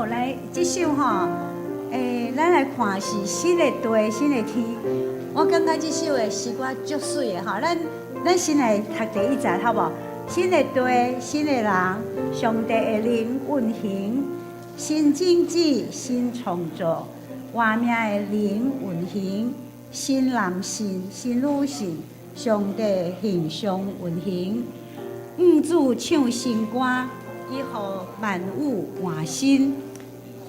來，這首吼，咱來看是新的地，新的天。我感覺這首的詩歌足媠的吼，咱先來讀第一節，好無？新的地，新的人，上帝的靈運行，新種子，新創造，活命的靈運行，新男性，新女性，上帝形象運行。向主唱新歌，伊予萬物換新，予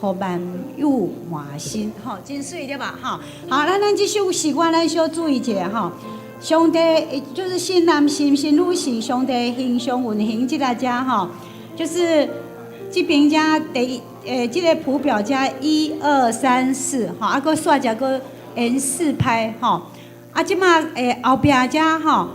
萬物換新，吼，真媠對吧？吼，好，咱這首詩歌，咱小注意一下吼。上帝就是新男性、新女性，上帝形象運行這个遮吼，就是這邊遮第一，這个譜表遮一二三四，吼，啊，閣煞只閣連四拍，吼，啊，這馬後壁遮吼，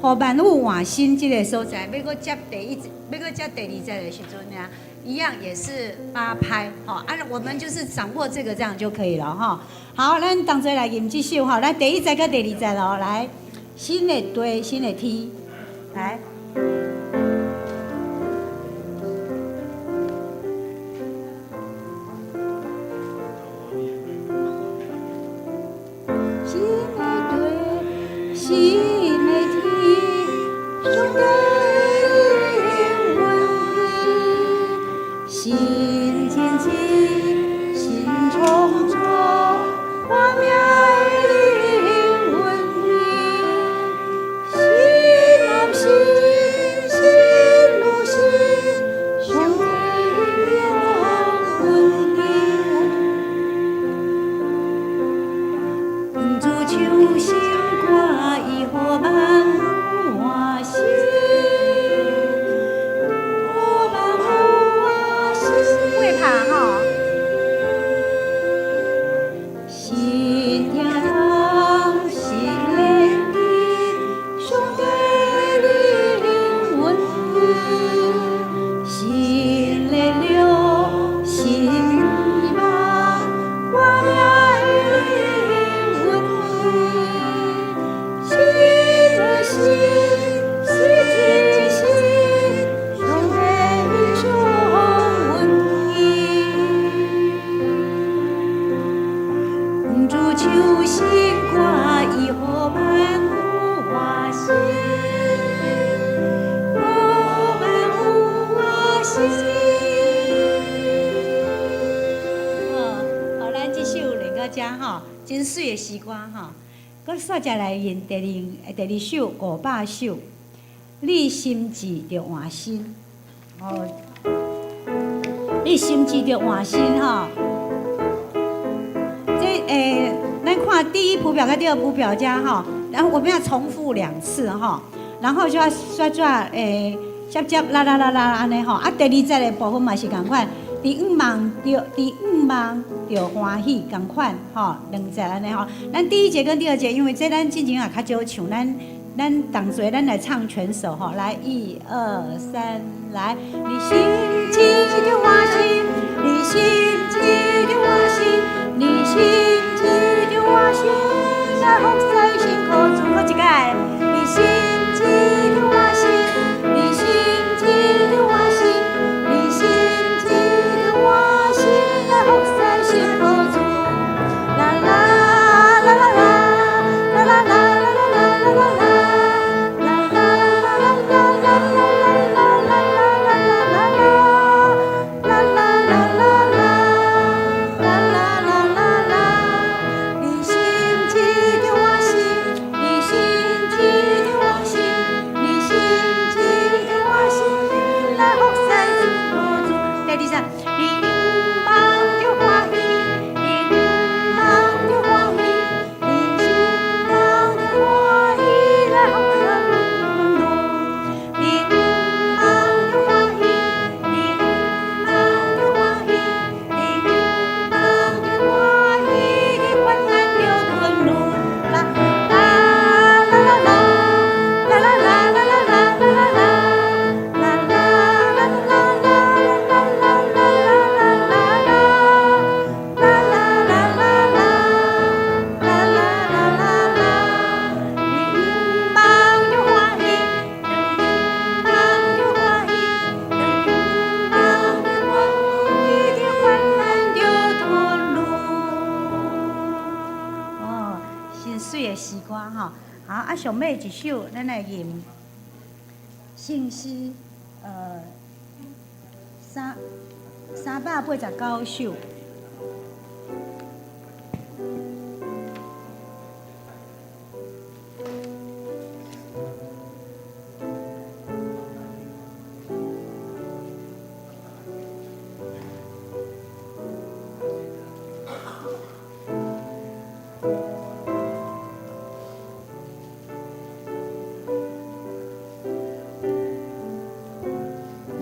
予萬物換新這个所在，欲閣接第一，欲閣接第二節的時陣呢，一樣也是八拍，吼，啊，我們就是掌握這個這樣就可以了，哈。好，咱同齊來吟這首，吼，來第一節佮第二節咯，來。新的地，新的天，來。新的地，新的天，上帝運行，新天地，新創造，活命的靈運行，新男性，新女性，上帝運行。向主唱新歌，伊予萬物換新，予萬物換新。會拍吼。新天堂，新靈地，上帝靈運行，新的流，新希望，活命的靈運行，新的心，新的心，上帝形象運行。向主唱新歌，伊予萬物換新，予萬物換新。哦，好，咱這首練到遮吼，真媠的詩歌吼。閣煞只來吟第二首500首，你心志著換新，哦，你心志著換新吼。這咱看第一譜表跟第二譜表遮吼，然後我們要重複兩次吼，然後就要刷刷接接啦啦啦啦按呢吼，啊第二節的部分嘛是仝款，佇向望著歡喜仝款吼，兩節按呢吼。咱第一節跟第二節，因為這咱之前也較少唱，咱同齊咱來唱全首吼，來一二三，來，你心志著換新，你心志著換新，你心志著換新，來服侍新苦主，閣一擺，你心志著換新，你心志著換新，你心志著換新，來服侍新苦主，啦啦啦啦啦，啦啦啦啦啦啦啦啦，啦啦啦啦啦啦啦啦啦啦啦啦。吼。好，啊，上尾一首，咱來吟聖詩，389首。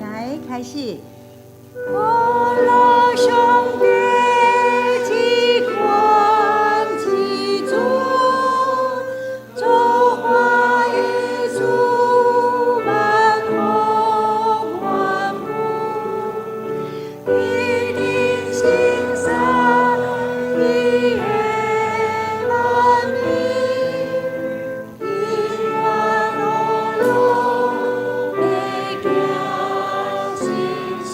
來，開始。阿樂上帝至寬至尊，造化的主萬福萬福，一定欣賞伊的萬民，永遠阿樂欲行信實。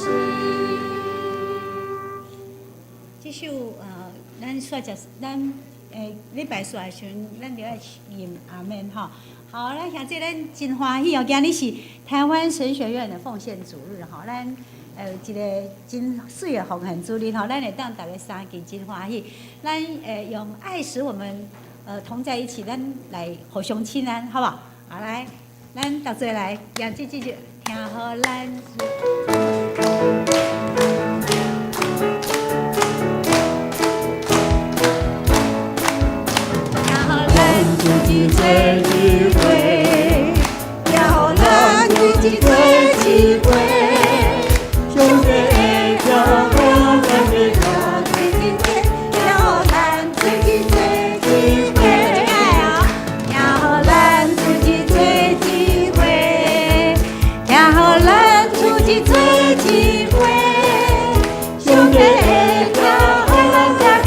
這首咱煞食，咱禮拜四的時陣，咱就愛吟阿們吼。好，咱兄弟，咱真歡喜哦！今日是臺灣神學院的奉獻主日吼，咱有一個真媠的奉獻主日吼，咱會當逐家相見，真歡喜。咱用愛使我們同在一起，咱來互相親安，好無？好來，咱逐齊來，用這這句聽予咱。聽予咱聚一做一伙，聽予咱聚一做一伙，上帝的聽予咱的歌，聽予咱聚一做一伙，這個哦，聽予咱聚一做一伙，聽予咱聚一做一伙，上帝的聽予咱大家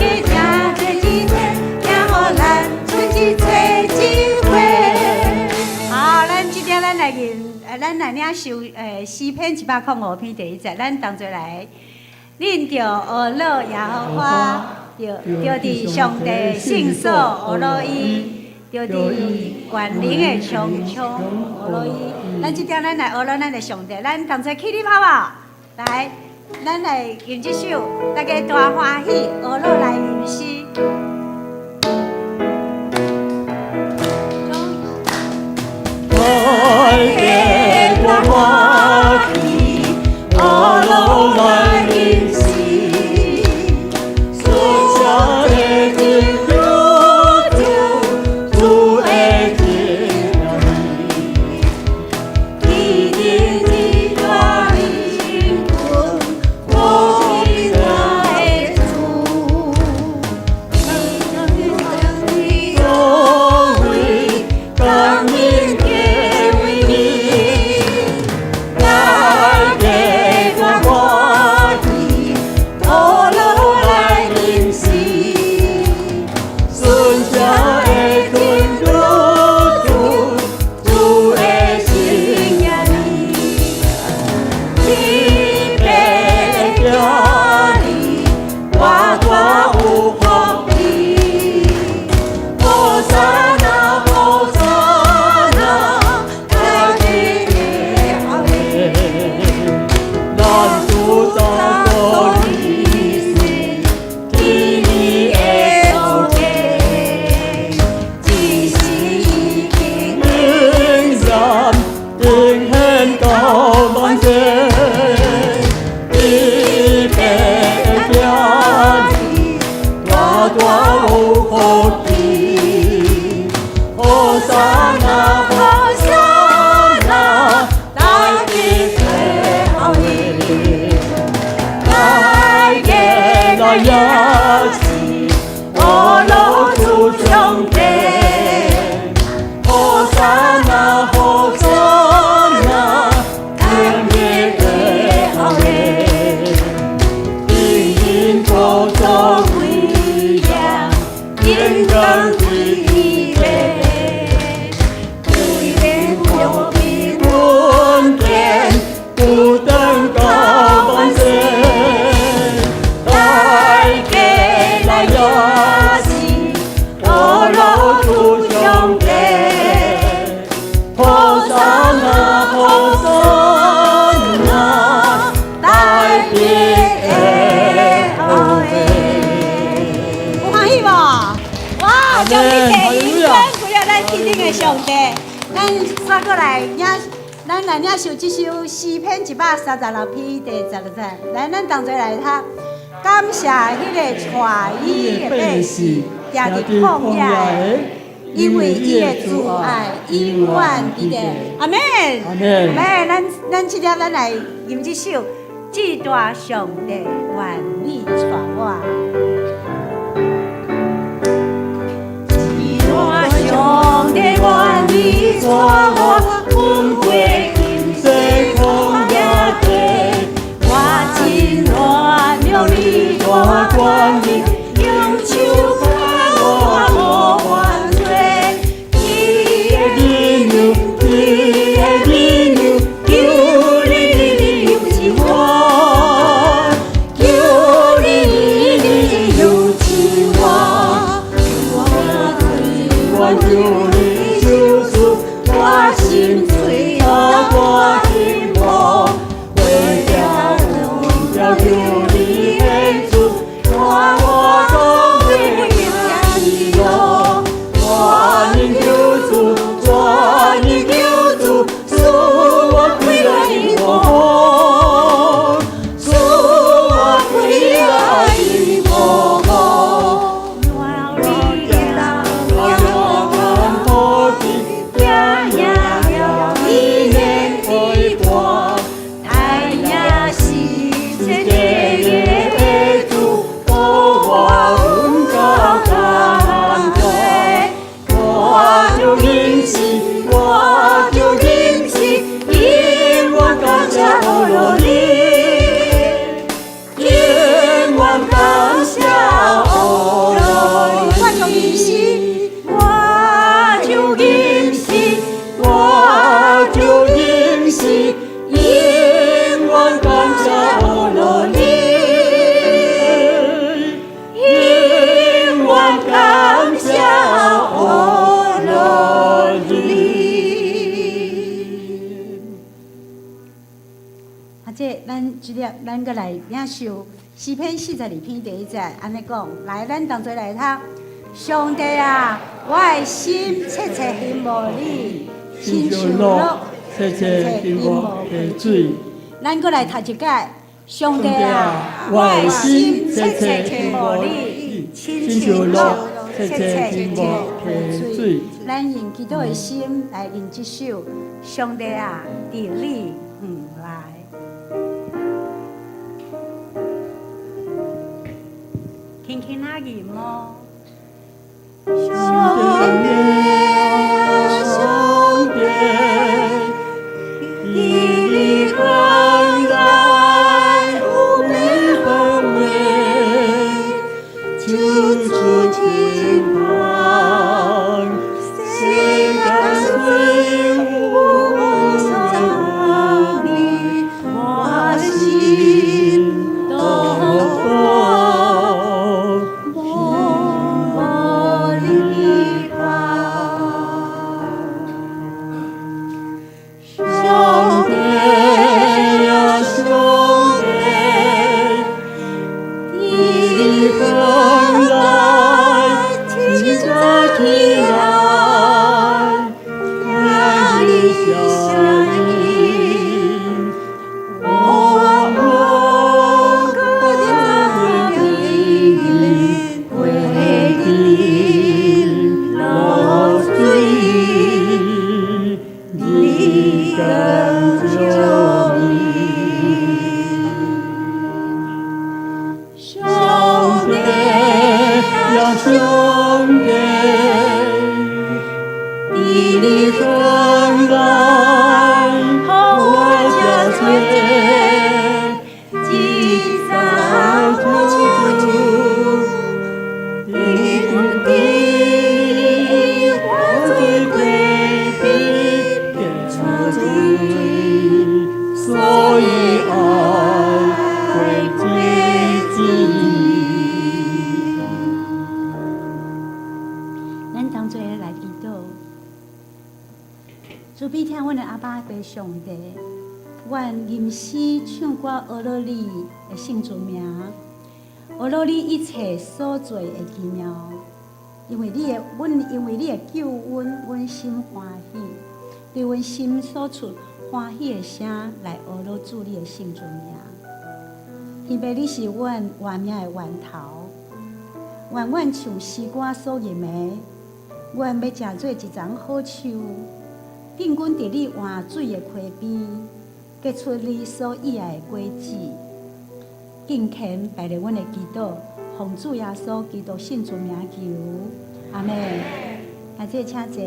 聽做一伙，聽予咱聚一做一伙。好，咱這點咱來吟，咱來領受詩篇105篇第一節，咱同齊來。恁著呵咾耶和華，著佇上帝聖所呵咾伊，著佇權能的穹蒼呵咾伊。咱這點咱來呵咾咱的上帝，咱同齊起立好無？來，咱來吟這首，大家大歡喜，呵咾來吟詩。大家大歡喜，呵咾來吟詩，順寫的真有主，主的真理，一定一大灵魂，我的主，作為感恩敬畏你，大家大歡喜，呵咾來吟詩，順寫的真有主，主的聖言你，一百家裡大大有福氣，和散那和散那，大家的後裔，咱主早所立天的所家，只是已經永遠永遠到萬世，一百家裡大大有福氣，和散那和散那，大家的後裔，大家來也是呵咾主上帝，和散那和散那，永遠的後裔，因高做偉業，應當歸禮，歸恩典不等到萬世，大家將你第一關，為了咱天頂的上帝，咱煞過來領，咱來領受這首詩篇136篇第16節。來，咱同齊來讀。感謝彼个帶伊的百姓，行佇曠野的，因為伊的慈愛永遠佇咧。阿們，阿們。阿們，咱這粒咱來吟這首《至大上帝願你帶我》。至大上帝願你帶我，阮過金這曠野地，我真願讓你大權柄，用手牽我無犯罪。伊的美牛，伊的美牛，求你你有一我，求你你有一我，我求你救贖我心碎大天幕，為了為了求你的主，帶我走回的路，我的救主，我的救主，賜我快樂的福，賜我快樂的福。我土地，行行了一年陪伴，太陽是這個的主，保我阮到甘甜。我就認識，我就認識，永遠感謝阿羅你，永遠感謝阿羅我就認識，我就認識，我就認識，永遠感謝阿羅你，永遠感謝阿羅你。啊，這咱這粒，咱閣來領受詩篇42篇第1節，按呢講，來，咱同齊來讀。上帝啊，我的心切切希望你，親像鹿切切希望溪水。咱閣來讀一擺。上帝啊，我的心切切希望你，親像鹿切切希望溪水。咱用祈禱的心來吟這首《上帝啊，佇你遠來》。輕輕仔吟哦。上帝啊，上帝，佇你遠來有美好的，手出天旁，世間雖有三味，我心獨無離開。上帝啊，上帝，佇你遠來，清早起來，聽你聲音，我無閣點過陣落水，你敢救命？上上帝呀，上帝，佇你遠來，予我我這這做，一早出因伫我做做过比变出水，所以愛過日子。咱同齊來祈禱，慈悲疼阮的阿爸父上帝，願吟詩唱歌學了你的聖尊名，學了你一切所做的奇妙。因為你的阮，因為你的救阮，阮心歡喜，對阮心所出歡喜的聲來呵咾主你的聖尊名。因為你是阮活命的源頭，願阮像詩歌所吟的，阮欲成做一叢好樹，鎮根佇你活水的溪邊，結出你所喜愛的果子。敬虔拜咧阮的祈禱，奉主耶穌基督聖尊名求，阿們。阿姐請坐。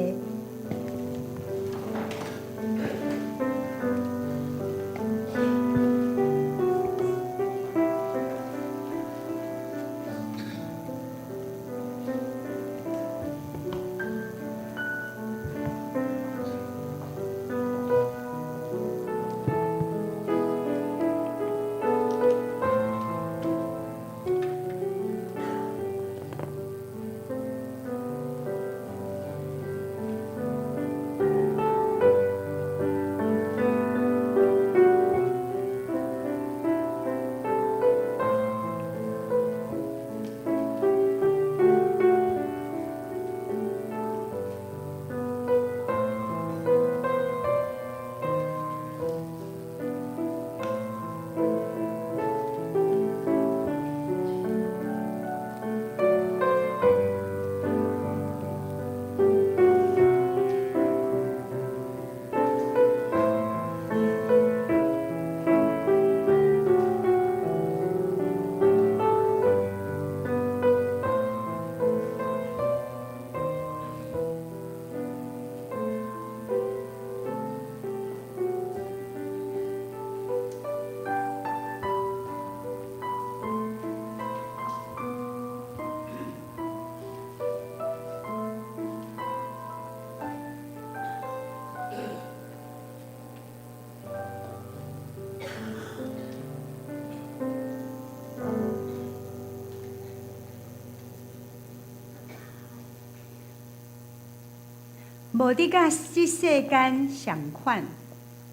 無得佮這世間仝款，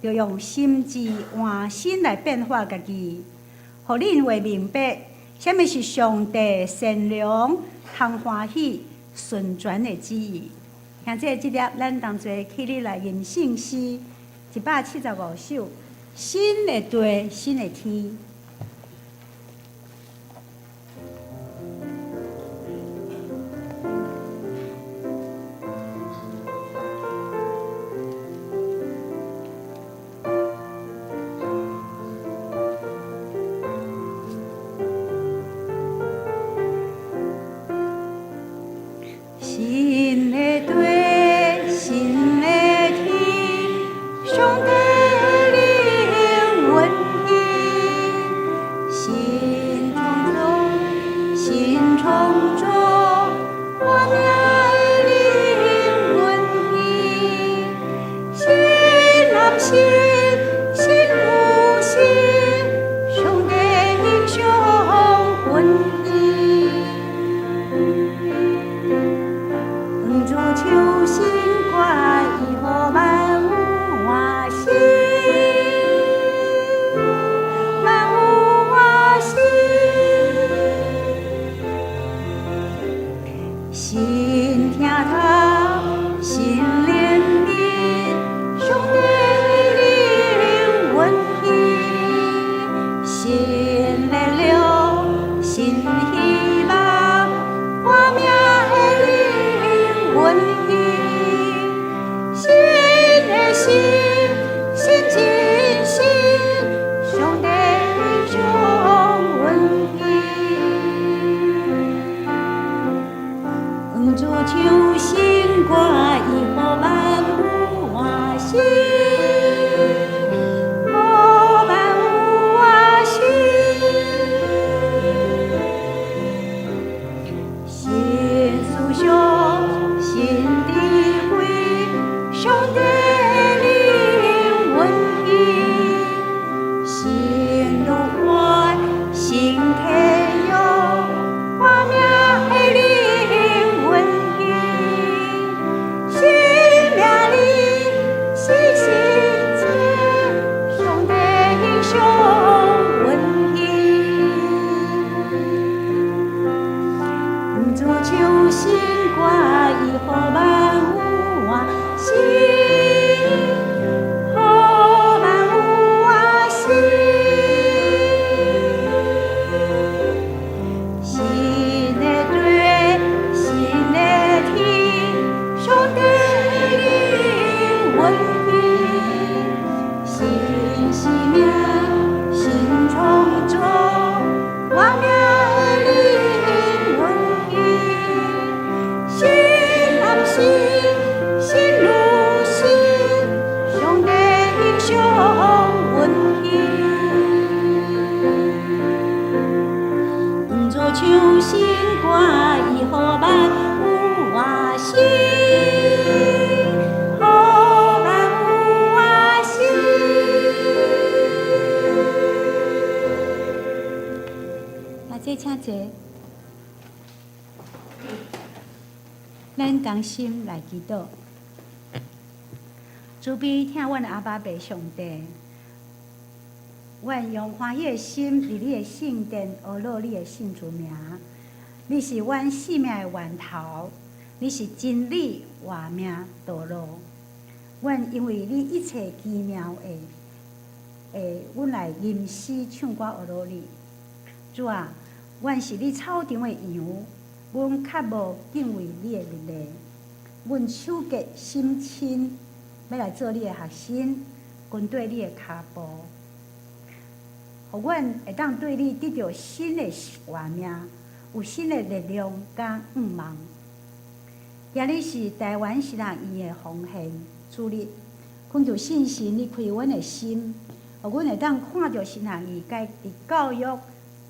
著用心智換新來變化家己，予恁會明白，啥物是上帝善良、通歡喜、純全的旨意。兄弟，這粒咱同齊起立來吟聖詩175首，新的地，新的天。新的地，新的天，上帝的靈運行，姐請坐。咱同心來祈禱，慈悲疼阮的阿爸父上帝，阮用歡喜的心佇你的聖殿阿樂你的聖尊名。你是阮生命的源頭，你是真理、活命、道路。阮因為你一切奇妙的，阮來吟詩唱歌阿樂你。主啊，阮是你草場的羊，阮較無敬畏你的律例。阮手潔心清，欲來做你的學生，跟綴你的跤步，予阮會當對你得著新的活命，有新的力量佮向望。今日是台灣神學院的奉獻主日，懇求聖神你開阮的心，予阮會當看著神學院該佇教育、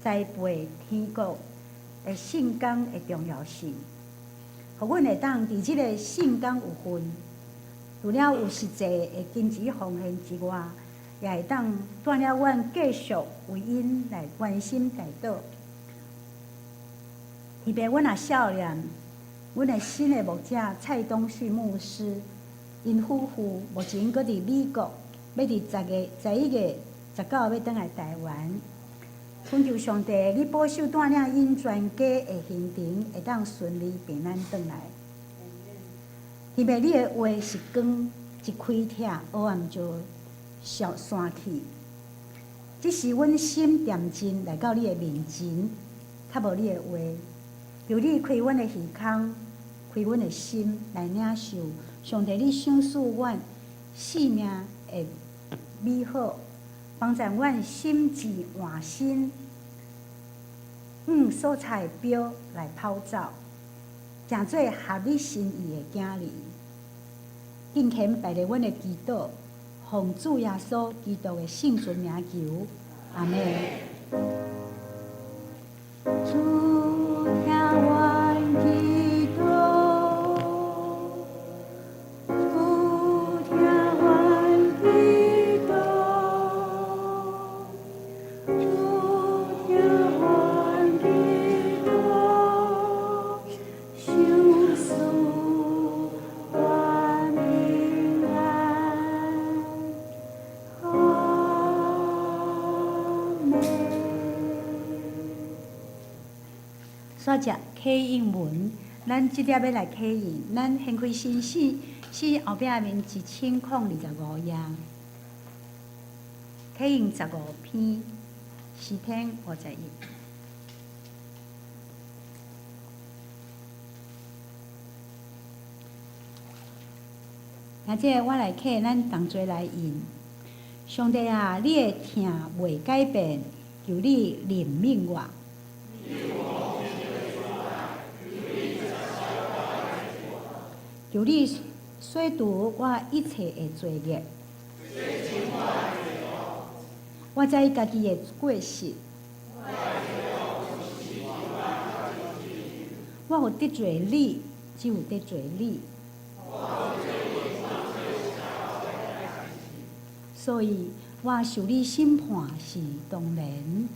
栽培天國的聖工的重要性，予阮會當佇這個聖工有份，除了有實際的金錢奉獻之外，也會當帶領阮繼續為𪜶來關心代禱。特別阮也少年，阮的新的牧者蔡東旭牧師，𪜶夫婦目前閣佇美國，欲佇10月、11月19號欲轉來台灣。懇求上帝，你保守帶領𪜶全家的行程會當順利平安轉來。特別你的話是光，一開拆，黑暗就消散去。這時阮心恬靜來到你的面前，較無你的話，求你開阮的耳孔，開阮的心來領受上帝你賞賜阮生命的美好，幫助阮心志換新，往所差的標來跑走，成做合你心意的囝兒。敬虔拜咧阮的祈禱，奉主耶穌基督的聖尊名求，阿們。主聽阮祈禱，主聽阮祈禱，主聽阮祈禱，賞賜阮平安。阿們。煞只啟應文，咱這粒欲來啟應，咱掀開新詩，詩後壁面1025頁，啟應15篇，詩篇51。那這個我來啟，咱同齊來吟。上帝啊，你的疼袂改變，求你憐憫我。求你洗除我一切的罪孽。我知家己的過失。我有得罪你，只有得罪你。所以我受你審判是當然。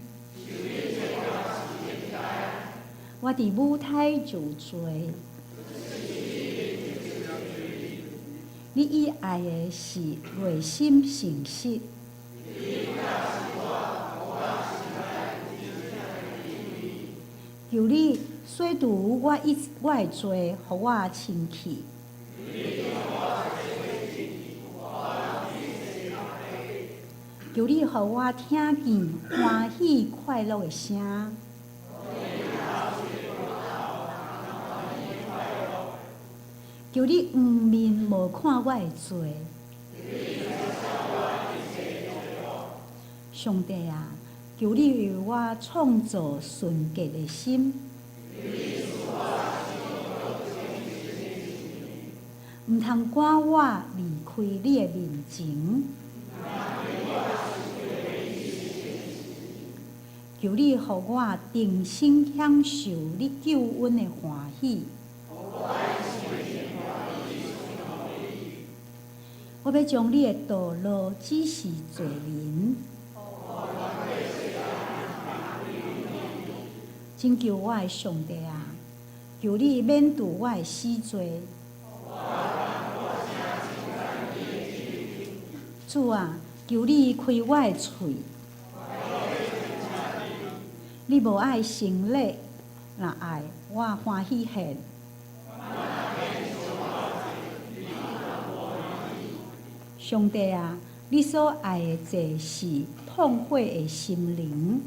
我佇母胎就罪。你以愛的是內心誠實。求你洗除我的罪，予我清氣。求你予我聽見歡喜快樂的聲。求你掩面無看我的罪。上帝啊，求你為我創造純潔的心，毋通趕我離開你的面前。求你予我重新享受你救恩的歡喜。我欲將你的道路指示罪人，拯救我的上帝啊，求你免除我的死罪。主啊，求你開我的喙。你無愛牲禮，若愛我歡喜獻。上帝啊，你所愛的祭是痛悔的心靈。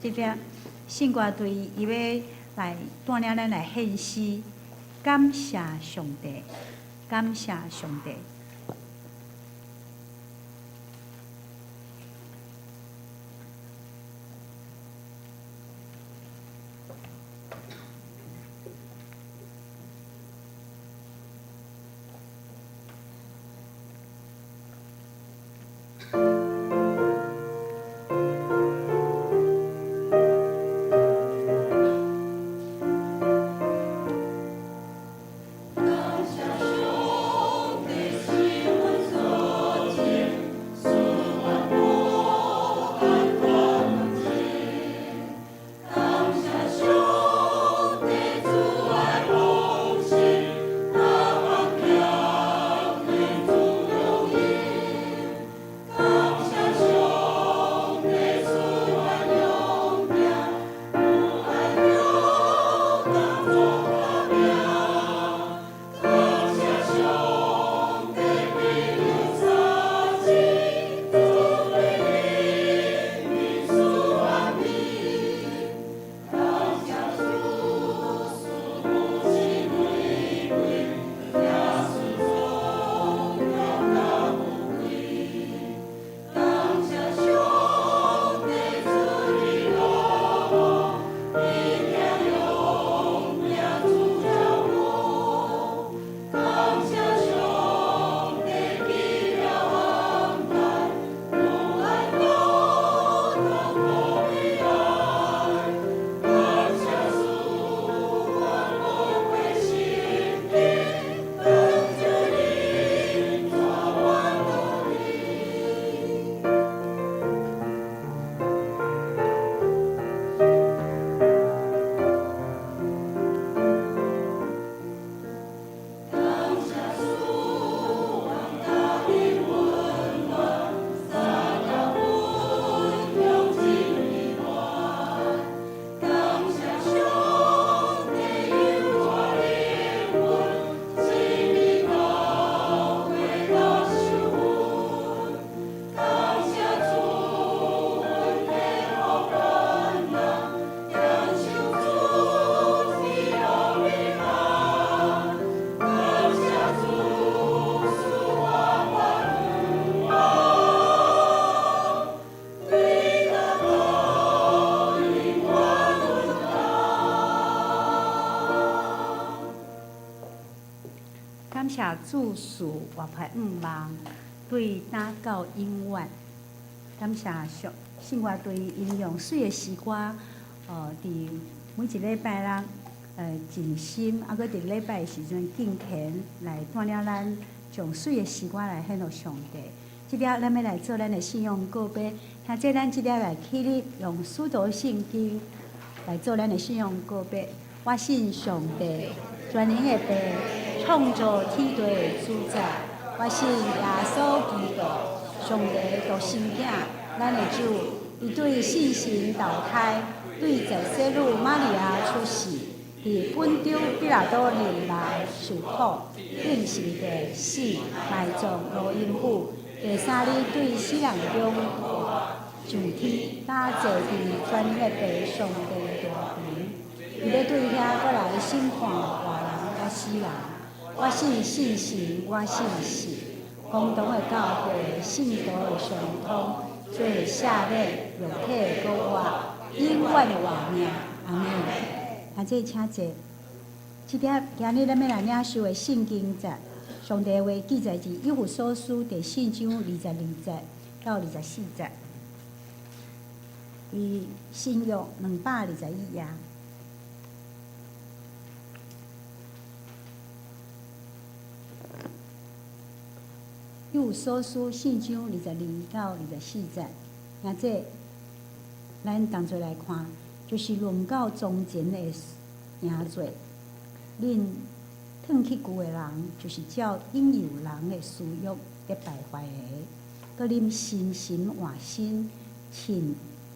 這節聖歌隊伊欲來帶領咱來獻詩，感謝上帝，感謝上帝。感謝上帝是阮所賜，賜阮無限感情。感謝上帝慈愛豐盛，大方強天主榮耀。感謝上帝賜阮勇敢，有愛勇敢做打拼。感謝上帝庇佑三親，主的憐憫賜阮美。感謝主賜福氣累累，耶穌榮耀大富貴。感謝上帝賜你樂福，你聽勇名主照顧。感謝上帝奇妙安排，有愛共同無悲哀。感謝賜阮寶貴生命，幫助你帶我努力。感謝賜阮家的溫暖，三更分享真美滿。感謝上帝有我靈魂，親密教會來受訓。感謝主阮克服困難，享受主喜樂平安。感謝主賜我盼望，為得到永遠穩當。感謝主賜活潑向望，對今到永遠。感謝上聖歌隊𪜶用媠的詩歌，佇每一禮拜六，靜心，啊，閣佇禮拜的時陣敬虔來帶領咱，將媠的詩歌來獻予上帝。這粒咱欲來做咱的信仰告白，兄弟咱這粒來起立，用使徒信經來做咱的信仰告白。我信上帝，全能的父，創造天地的主宰。我信耶穌基督，上帝獨生囝，咱的主，伊對聖神投胎，對在洗女瑪利亞出世，佇本丟彼拉多任內受苦，釘十字架死，埋葬落陰府，第三日對死人中復活，上天，搭坐佇全能的父上帝右邊，伊欲對遐閣來審判活人佮死人。我信聖神，我信聖公同的教會，聖徒的相通，罪赦免，肉體的復活，永遠的活命。阿們。兄弟請坐。這粒今日咱欲來領受的聖經節，上帝的話記載佇以弗所書第四章22節到24節。佇新約221頁。以弗所書四章22到24節。兄姊，咱同齊來看，就是論到從前的定罪，恁褪去舊的人，就是照引誘人的私欲咧敗壞的；閣恁新心換新，穿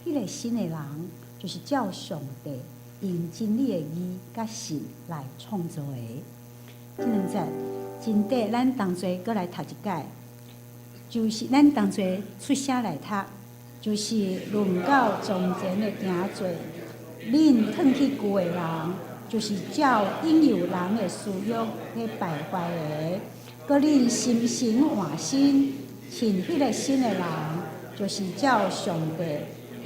彼个新的人，就是照上帝用真理的義佮信來創造的。這兩節真短，咱同齊閣來讀一擺，就是咱同齊出聲來讀，就是論到從前的定罪，恁褪去舊的人，就是照引誘人的私欲咧敗壞的；閣恁心神換新，穿彼个新的人，就是照上帝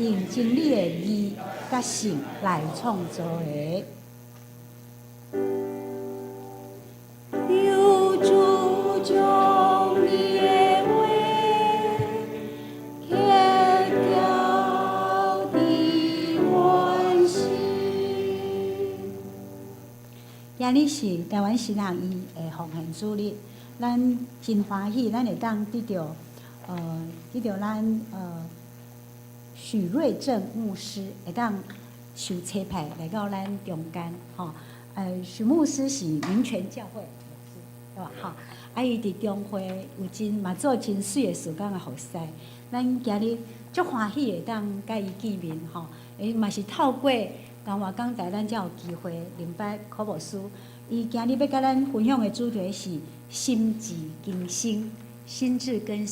用真理的義佮信來創造的。求主將你的話刻雕佇阮心。今日是台灣神學院的奉獻主日，咱真歡喜，咱會當得著咱許瑞正牧師會當受差派來到咱中間，吼。許牧師是民權教會牧師，對吧？吼，啊，伊佇中會有真嘛做真媠的事工的服侍。咱今日足歡喜會當佮伊見面，吼。伊嘛是透過講話講台，咱才有機會認捌柯牧師。伊今日欲佮咱分享的主題是心志更新，心志更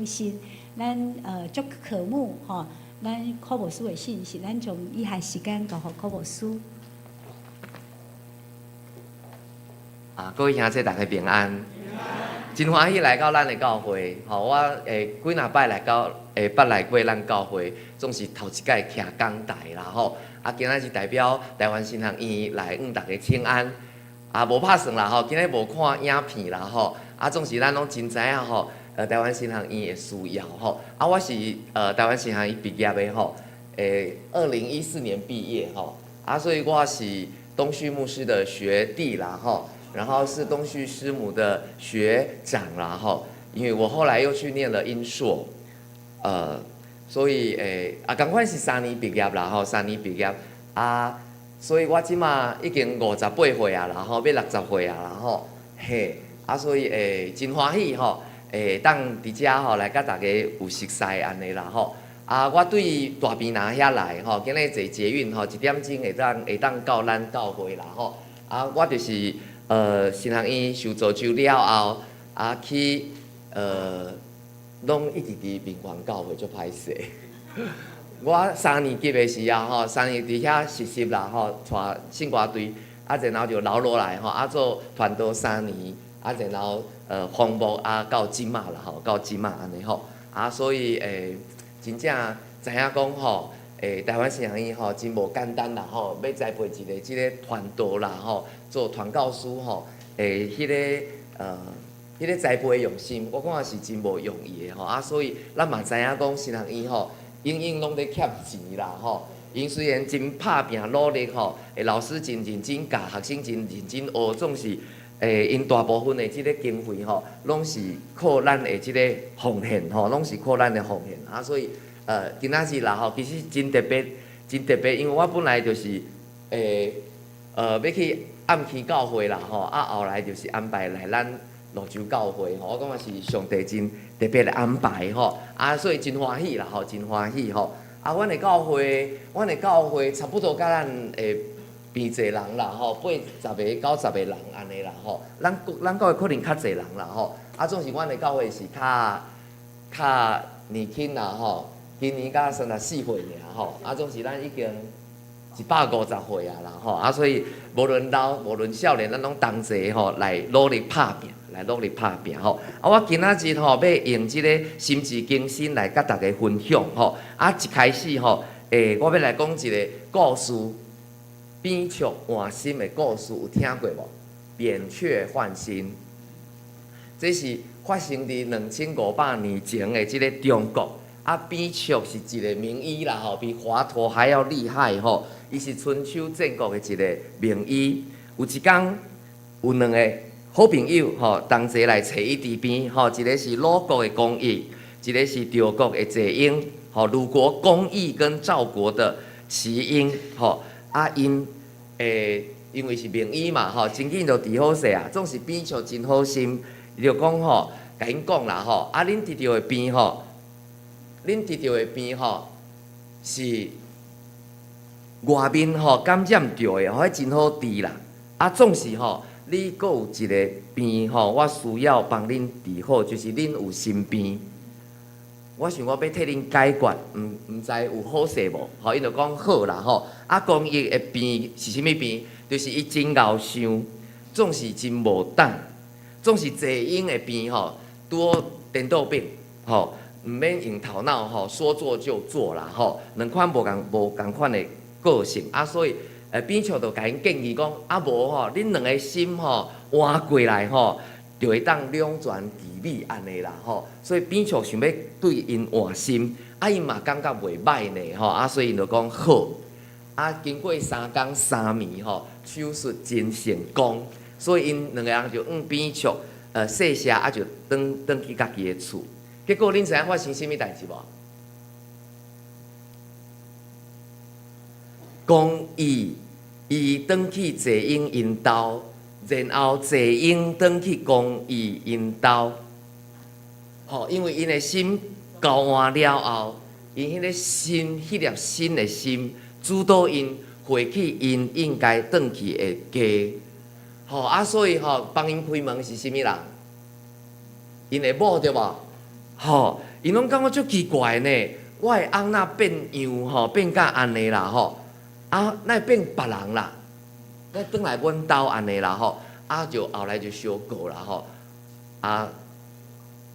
新。咱足渴慕吼，咱柯牧師的信息，咱將以下時間交予柯牧師。啊，各位兄弟，大家平安，真歡喜來到咱的教會。吼，我幾若擺來到，捌來過咱教會，總是頭一擺徛講台啦吼。啊，今仔是代表台灣神學院來向大家請安。啊，無拍算啦吼，今日無看影片啦吼。啊，總是咱攏真知影吼，台灣神學院的需要吼。啊，我是台灣神學院畢業的吼，2014年畢業吼。啊，所以我是東旭牧師的學弟啦吼。然後是東旭師母的學長啦吼，因為我後來又去念了英碩，所以啊，仝款是三年畢業啦吼，三年畢業啊，所以我這馬已經58歲啊啦吼，欲60歲啊啦吼，嘿，啊，所以真歡喜吼，當佇遮吼來佮大家有熟似按呢啦吼，啊，我對大坪林遐來吼，今日坐捷運吼，一點鐘會當到咱教會啦吼，啊，我就是。神學院受造就了後，啊去攏一直佇民權教會足歹勢。我三年級的時候吼，三年佇遐實習啦吼，帶聖歌隊，啊然後就留落來吼，啊做傳道三年，啊然後訪牧啊到這馬啦吼，到這馬按呢吼，啊所以真正知影講吼。台灣神學院吼真無簡單啦吼，欲栽培一个這个傳道啦吼，做傳教師吼，彼个栽培的用心，我感覺是真無容易的吼。啊，所以咱嘛知影講神學院吼，永遠攏咧欠錢啦吼。𪜶雖然真拍拚努力吼，老師真認真教，學生真認真學，總是𪜶大部分的這个經費吼，攏是靠咱的這个奉獻吼，攏是靠咱的奉獻啊，所以。今仔日啦吼，其實真特別，真特別，因為我本來就是欲去暗坑教會啦吼，啊後來就是安排來咱蘆洲教會吼，我感覺是上帝真特別的安排吼，啊所以真歡喜啦吼，真歡喜吼，啊阮的教會，阮的教會差不多佮咱的邊濟人啦吼，80個90個人按呢啦吼，咱教會可能較濟人啦吼，啊總是阮的教會是較較年輕啦吼。今年才34歲爾吼，啊，總是咱已經150歲啊啦吼，啊，所以無論老無論少年，咱攏同齊吼來努力拍拚，來努力拍拚吼。啊，我今仔日吼欲用這个心志更新來佮大家分享吼。啊，一開始吼，我欲來講一个故事，扁鵲換心的故事，有聽過無？扁鵲換心，這是發生佇2500年前的這个中國。啊，扁鵲是一个名醫啦吼，比華佗還要厲害吼。伊是春秋戰國的一个名醫。有一工有兩个好朋友吼，同齊來揣伊治病吼，一个是魯國的公益，一个是趙國的謝嬰，吼，魯國公奕跟趙國的齊嬰，吼，啊𪜶因為是名醫嘛，吼，真緊就治好勢啊，總是扁鵲真好心，伊就講吼，共𪜶講啦吼，啊恁得著的病吼，恁得著的病吼是外面吼感染著的，吼，彼真好治啦。啊，總是吼，你閣有一个病吼，我需要幫恁治好，就是恁有心病。我想我欲替恁解決，毋知有好勢無？吼，𪜶就講好啦吼。啊，公奕的病是啥物病？就是伊真𠢕想，總是真無膽，總是謝嬰的病吼，拄好顛倒病吼，毋免用頭腦吼，說做就做啦吼。兩款無仝款的個性啊，所以扁鵲就共𪜶建議講，啊無吼，恁兩個心吼換過來吼，就會當兩全其美按呢啦吼。所以扁鵲想欲對𪜶換心，啊𪜶嘛感覺袂䆀呢吼，啊所以𪜶就講好。啊經過三工三暝吼，手術真成功，所以𪜶兩个人就向扁鵲謝謝啊就轉轉去家己的厝。結果恁知影發生啥物代誌無？公奕伊轉去謝嬰𪜶兜，然後謝嬰轉去公奕𪜶兜。吼，因為𪜶的心交換了後，𪜶彼个心，彼粒新的心，主導𪜶回去𪜶應該轉去的家。吼啊，所以吼，幫𪜶開門是啥物人？𪜶的某對無？吼，𪜶攏感覺足奇怪呢。我的翁若變樣吼，變甲按呢啦吼，啊，哪會變別人啦？哪轉來阮兜按呢啦吼，啊，就後來就相告啦吼，啊，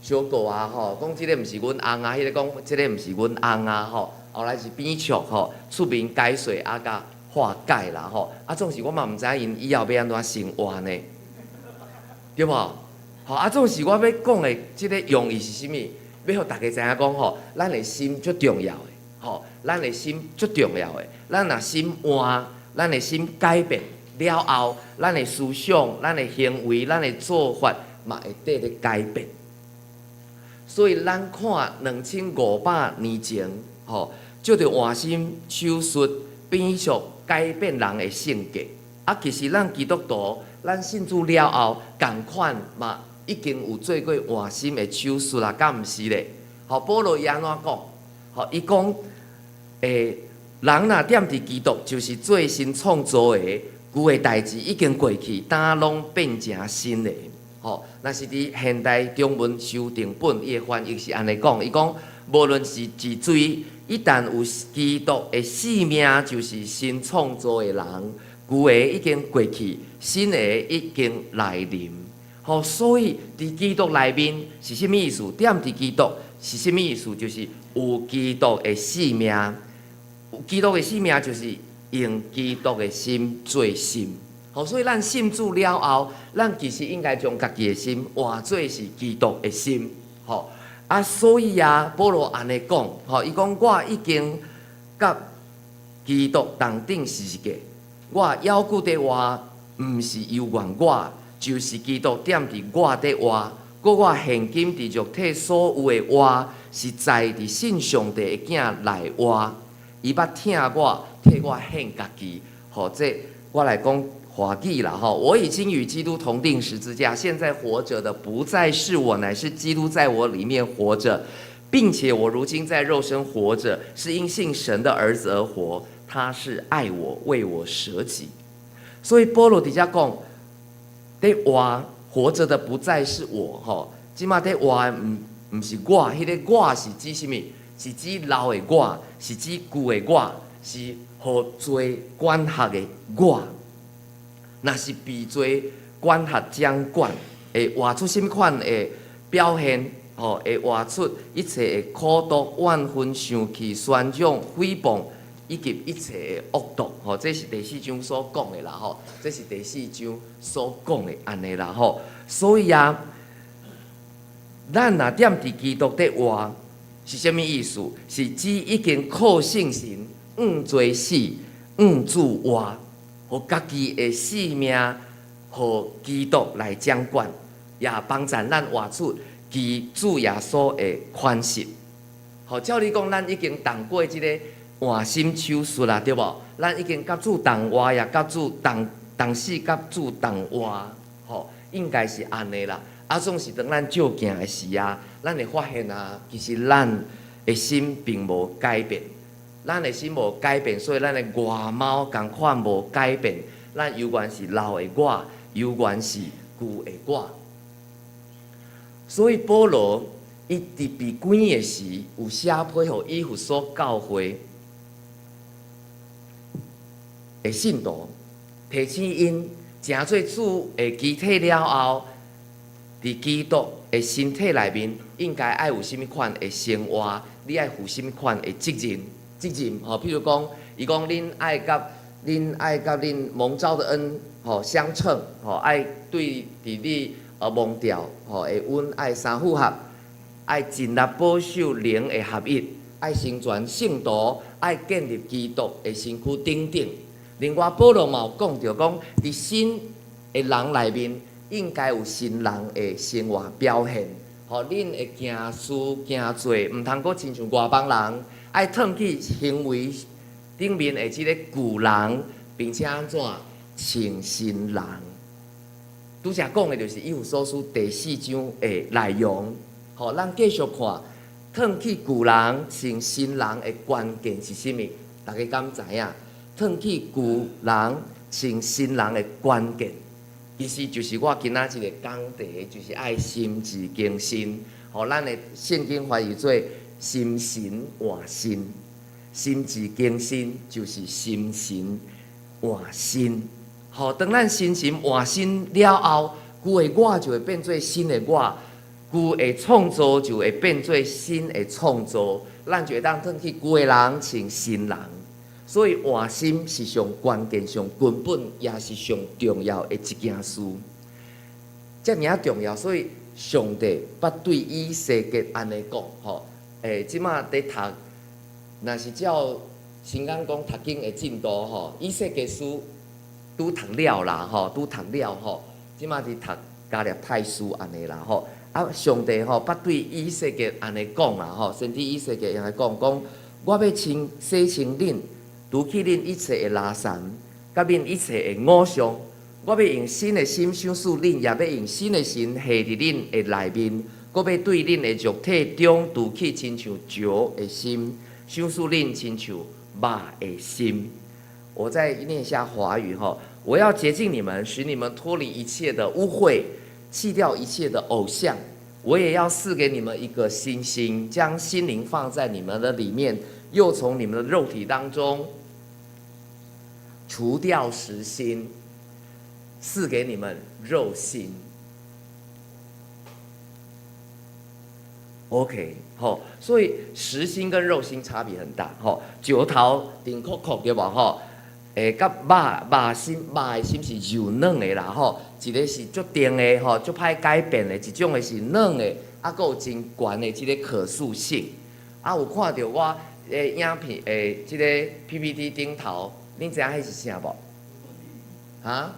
相告啊吼，講這個毋是阮翁啊，彼个講這个毋是阮翁啊吼，後來是扁鵲吼出面解說啊，共化解啦吼，啊，總是我嘛毋知𪜶以後欲按怎生活呢，對無？吼啊，總是我欲講的這个用意是啥物？欲予逐家知影講吼，咱的心足重要的，吼，咱的心足重要的。咱若心換，咱的心改變了後，咱的思想、咱的行為、咱的做法嘛會綴咧改變。所以咱看2500年前，吼，藉著換心手術扁鵲改變人的性格。啊，其實咱基督徒，咱信主了後，仝款嘛已經有做過換心的手術啦，敢毋是咧？吼，保羅伊按怎講？吼，伊講，人若踮佇基督，就是做新創造的，舊的代誌已經過去，今攏變成新的。吼，若是佇現代中文修訂本，伊的翻譯是按呢講，伊講無論是佇佗，一旦有基督的性命，就是新創造的人，舊的已經過去，新的已經來臨。吼，所以佇基督內面是啥物意思？踮佇基督是啥物意思？就是有基督的性命，有基督的性命就是用基督的心做心。吼，所以咱信主了後，咱其實應該將家己的心換做是基督的心。吼，啊，所以啊，保羅按呢講，吼，伊講我已經佮基督同釘十字架，我猶閣佇活，毋是由願我，就是基督踮佇我佇活，閣我現今佇肉體所有的活，是在佇信上帝的囝內活。伊捌疼我，替我獻家己。吼，這我來講華語啦，吼，我已經與基督同釘十字架，現在活着的不再是我，乃是基督在我裡面活着，並且我如今在肉身活着，是因信神的兒子而活。他是愛我，為我捨己。所以保羅佇遮講，佇活活著的不再是我，吼，這馬佇活的毋是我，彼个我是指啥物？是指老的我，是指舊的我，是予罪管轄的我。若是被罪管轄掌管，會活出啥物款的表現？吼，會活出一切的苦毒、怨恨、生氣、宣講、誹謗，以及一切的惡毒。吼，這是第四章所講的啦，吼，這是第四章所講的按呢啦，吼。所以啊，咱若踮佇基督底活，是啥物意思？是指已經靠信神，向罪死，向主活，予家己的性命，予基督來掌管，也幫助咱活出基主耶穌的款式。吼，照理講，咱已經動過這个換心手術啦，對無？咱已經佮主同活，也佮主同同死，佮主同活，吼，應該是按呢啦。啊，總是當咱照鏡的時啊，咱會發現啊，其實咱的心並無改變，咱的心無改變，所以咱的外貌仝款無改變，咱猶原是老的我，猶原是舊的我。所以保羅伊佇被關的時，有寫批予以弗所教會的信徒，提醒𪜶成做主的肢體了後，佇基督的身體內面，應該愛有啥物款的生活，你愛負啥物款的責任？責任吼，譬如講，伊講恁愛佮恁蒙召的恩吼相稱吼，愛對佇你蒙召吼的恩愛相符合，愛盡力保守靈的合一，愛成全聖徒，愛建立基督的身軀等等。另外，保羅嘛有講著講，佇新的人內面應該有新人的生活表現。吼，恁的行事行做，毋通閣親像外邦人，愛褪去行為頂面的這个舊人，並且按怎穿新人。拄才講的就是以弗所書第四章的內容。吼，咱繼續看，褪去舊人穿新人的關鍵是啥物？大家敢知影？褪去舊人穿新人的關鍵，其實就是我今仔這个講題，就是愛心志更新。吼，咱的聖經翻譯做心神換新，心志更新就是心神換新。吼，當咱心神換新了後，舊的我就會變做新的我，舊的創造就會變做新的創造，咱就會當褪去舊的人，穿新人。所以換心是上關鍵、上根本，也是上重要的一件事。遮爾仔重要，所以上帝捌對以西結按呢講，吼，這馬佇讀，若是照新講講讀經的進度，吼，以西結書拄讀了啦，吼，拄讀了吼，這馬佇讀加勒泰書按呢啦，吼，啊，上帝吼捌對以西結按呢講啦，吼，先知以西結按呢講，講我欲清洗清恁，除去恁一切的垃圾，佮恁一切的偶像，我欲用新的心賞賜恁，也欲用新的神下佇恁的內面，閣欲對恁的肉體中除去親像石的心，賞賜恁親像肉的心。我再念一下華語哈，我要潔淨你們，使你們脫離一切的污穢，棄掉一切的偶像。我也要賜給你們一個新心，將新靈放在你們的裡面，又從你們的肉體當中除掉石心，賜給你們肉心。OK，好，所以實心跟肉心差別很大。吼，石頭硬殼殼對無？吼，佮肉肉心肉的心是柔軟的啦。吼，一个是足定的，吼，足歹改變的；一種的是軟的，啊，閣有真懸的這个可塑性。啊，有看著我的影片的這个 PPT 頂頭，恁知影彼是啥無？啊？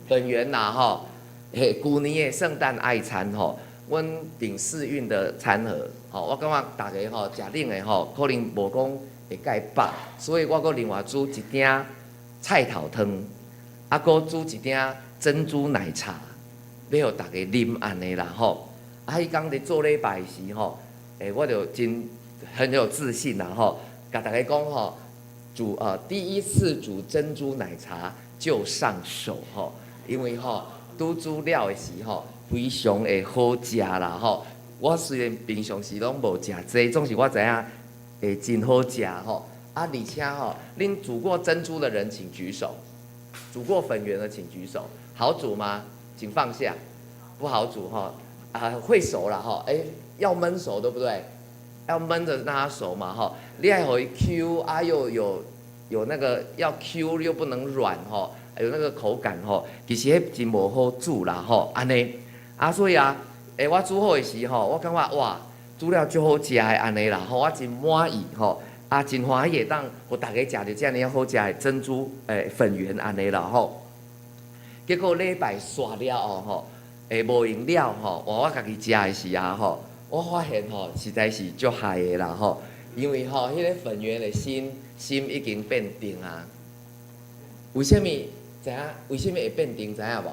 粉圓啦，吼，嘿，舊年的聖誕愛餐吼。阮訂四運的餐盒，吼，我感覺大家吼食冷的吼，可能無講會蓋飽，所以我閣另外煮一鼎菜頭湯，啊，閣煮一鼎珍珠奶茶，欲予大家啉按呢啦吼。啊，彼工佇做禮拜時吼，我就真很有自信啦吼，共大家講吼，煮第一次煮珍珠奶茶就上手吼，因為吼拄煮了的時吼，非常的好食啦吼！我雖然平常時攏無食這，總是我知影會真好食吼。啊，而且吼，恁煮過珍珠的人請舉手，煮過粉圓的請舉手。好煮嗎？請放下。不好煮吼，啊會熟啦吼，要燜熟對不對？要燜著讓它熟嘛吼。你愛予伊 Q 啊，又有那個要 Q 又不能軟吼，有那個口感吼，其實彼真無好煮啦吼，按呢。啊，所以啊，我煮好的時吼，我感覺哇，煮了足好食的按呢啦，吼，我真滿意吼，啊，真歡喜會當予大家食著遮爾好食的珍珠粉圓按呢啦吼。結果禮拜煞了後吼，無閒了吼，換我家己食的時啊吼，我發現吼實在是足害的啦吼，因為吼彼个粉圓的心心已經變甜啊。為啥物知影？為啥物會變甜？知影無？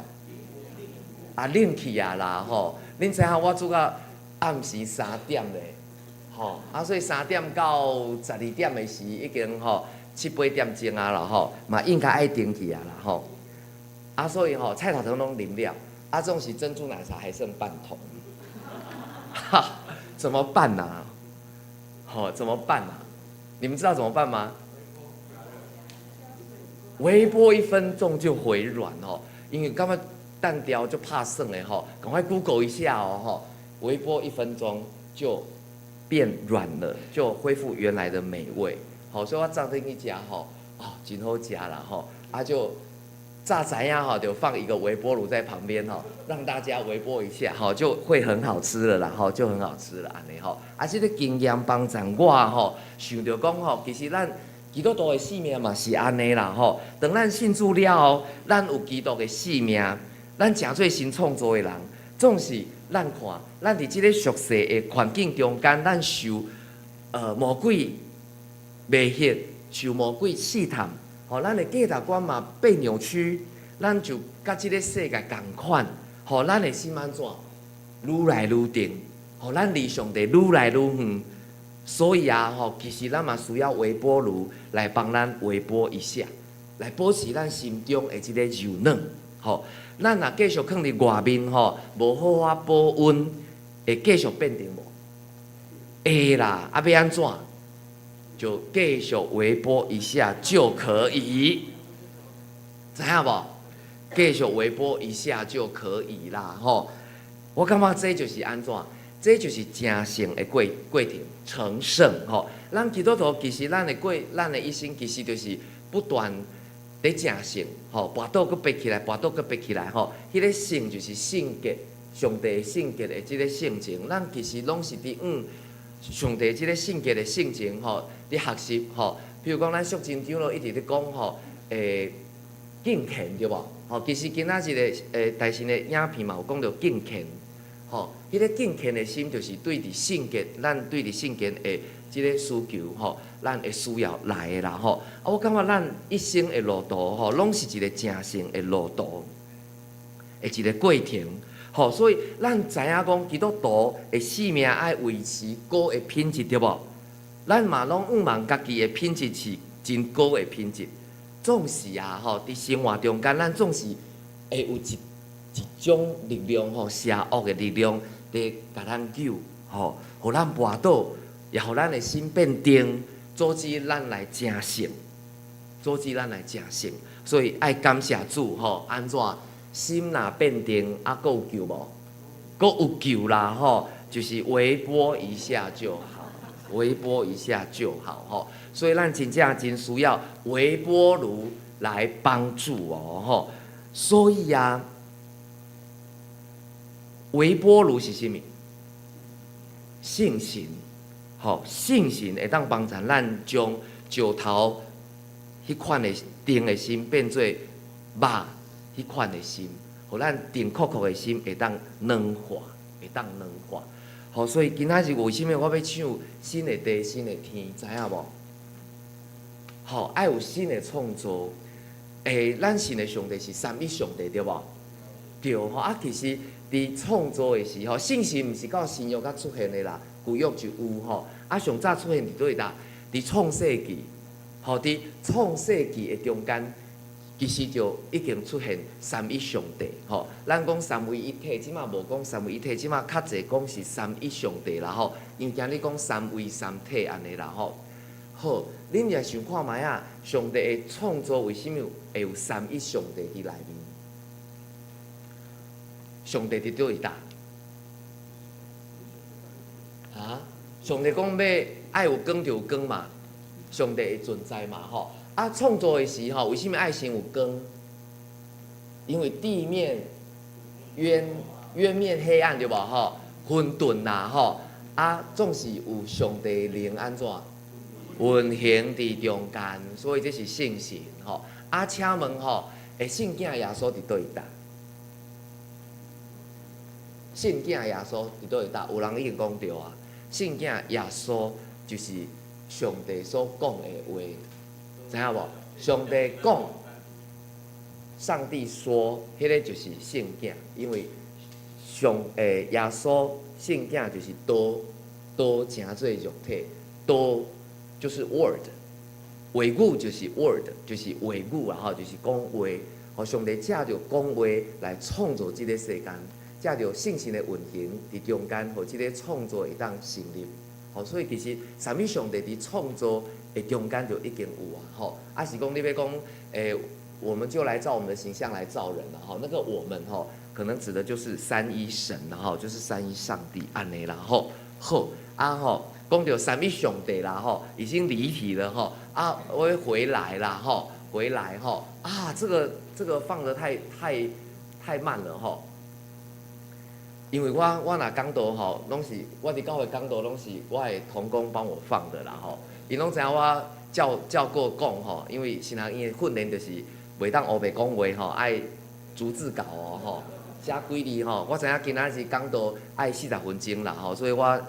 啊，冷去啊啦吼！恁知影我煮到暗時3點咧，吼啊，所以3點到12點的時已經吼七八點鐘啊啦吼，嘛應該愛停去啊啦吼。啊，所以吼菜頭湯攏啉了，啊，總是珍珠奶茶還剩半桶，哈，怎麼辦啊？吼，怎麼辦啊？你們知道怎麼辦嗎？微波1分鐘就回軟哦，因為感覺單調就拍算的吼，趕快 Google 一下哦吼，微波一分鐘就變軟了，就恢復原來的美味。好，所以我昨天去食吼，哦，真好食啦吼，啊就早知影吼，就放一個微波爐在旁邊吼，讓大家微波一下吼，就會很好吃了啦吼，就很好吃了按呢吼。啊，這個經驗幫助我吼，想著講吼，其實咱基督徒的生命嘛是按呢啦吼。當咱信主了後，咱有基督的生命，咱成做新創造的人，總是咱看，咱佇這個俗世的環境中間，咱受魔鬼迷惑，受魔鬼試探，吼，咱的價值觀嘛被扭曲，咱就佮這個世界仝款，吼，咱的心按怎？愈來愈定，吼，咱離上帝愈來愈遠。所以啊，吼，其實咱嘛需要微波爐來幫咱微波一下，來保持咱心中的這個柔軟。吼，咱若繼續囥佇外面吼，無好好保溫，會繼續變甜無？會啦，啊欲按怎？就繼續微波一下就可以，知影無？繼續微波一下就可以啦，吼！我感覺這就是按怎？這就是成聖的過程，成聖吼。咱基督徒其實咱的過，咱的一生其實就是不斷佇成聖，吼，跋倒閣爬起來，跋倒閣爬起來，吼。彼个聖就是聖潔，上帝聖潔的這个性情，咱其實攏是佇向上帝這个聖潔的性情，吼，佇學習，吼。比如講，咱淑珍長老一直咧講，吼，敬虔對無？吼，其實今仔日的大神的影片嘛有講著敬虔，吼，彼个敬虔的心就是對佇聖潔，咱對佇聖潔的這个需求，吼，咱會需要來的啦，吼。啊，我感覺咱一生的路途，吼，攏是一個成聖的路途，的一個過程，吼。所以咱知影講基督徒的生命愛維持高的品質，對無？咱嘛攏向望家己的品質是真高的品質。總是啊，吼，佇生活中間，咱總是會有一種力量，吼，邪惡的力量佇共咱扭，吼，予咱跋倒，也予咱的心變定，阻止咱來成聖，阻止咱來成聖。所以愛感謝主，吼，按怎心若變定，啊，閣有救無？閣有救啦，吼，就是微波一下就好，微波一下就好，吼。所以咱真正真需要微波爐來幫助哦，吼。所以啊，微波爐是啥物？聖神，吼，聖神會當幫助咱將石頭彼款的定的心變做肉彼款的心，予咱定確確的心會當軟化，會當軟化。好，所以今仔日為啥物我欲唱新的地、新的天，知影無？吼，愛有新的創造。咱信的上帝是三一上帝，對無？對吼，啊，其實佇創造的時候，聖神毋是到新約才出現的啦，舊約就有吼。啊，上早出現佇佗位搭？佇創世記，吼，佇創世記的中間，其實就已經出現三一上帝，吼。咱講三位一體，這馬無講三位一體，這馬較濟講是三一上帝啦，吼。因為今日講三位三體按呢啦，吼。好，恁也想看覓仔？上帝的創造為啥物會有三一上帝佇內面？上帝佇佗位搭？啊？上帝講欲愛有光就有光嘛，上帝的存在嘛，吼。啊，創造的時候，為啥物愛先有光？因為地面淵淵面黑暗對無吼？混沌啦吼。啊，總是有上帝靈按怎運行佇中間，所以這是聖神吼。啊，請問吼，聖囝耶穌佇佗位搭？聖囝耶穌佇佗位搭？有人已經講著啊。聖囝耶穌就是上帝所講的話，知影無？上帝講，上帝說，彼個就是聖囝，因為上耶穌聖囝就是道，道成做肉體，道就是 word，話語就是 word，就是話語啊吼，就是講話。予上帝藉著講話來創造這個世間，藉著聖神的運行佇中間，予這个創造會當成立。吼，所以其實啥物上帝佇創造的中間就已經有啊，吼。啊是講你欲講，我們就來照我們的形象來造人了，吼。那個我們吼，可能指的就是三一神，然後就是三一上帝按呢啦，吼。好，啊吼，講著三一上帝啦，吼，已經離題了，吼。啊，我會回來啦，吼，回來，吼。啊，這個放得太慢了，吼。因為我若講道吼，攏是我佇教會講道，攏是我的同工幫我放的啦吼。𪜶攏知影我照稿講吼，因為神學院的訓練就是袂當烏白講話吼，愛逐字稿哦吼，寫幾字吼。我知影今仔日講道愛40分鐘啦吼，所以我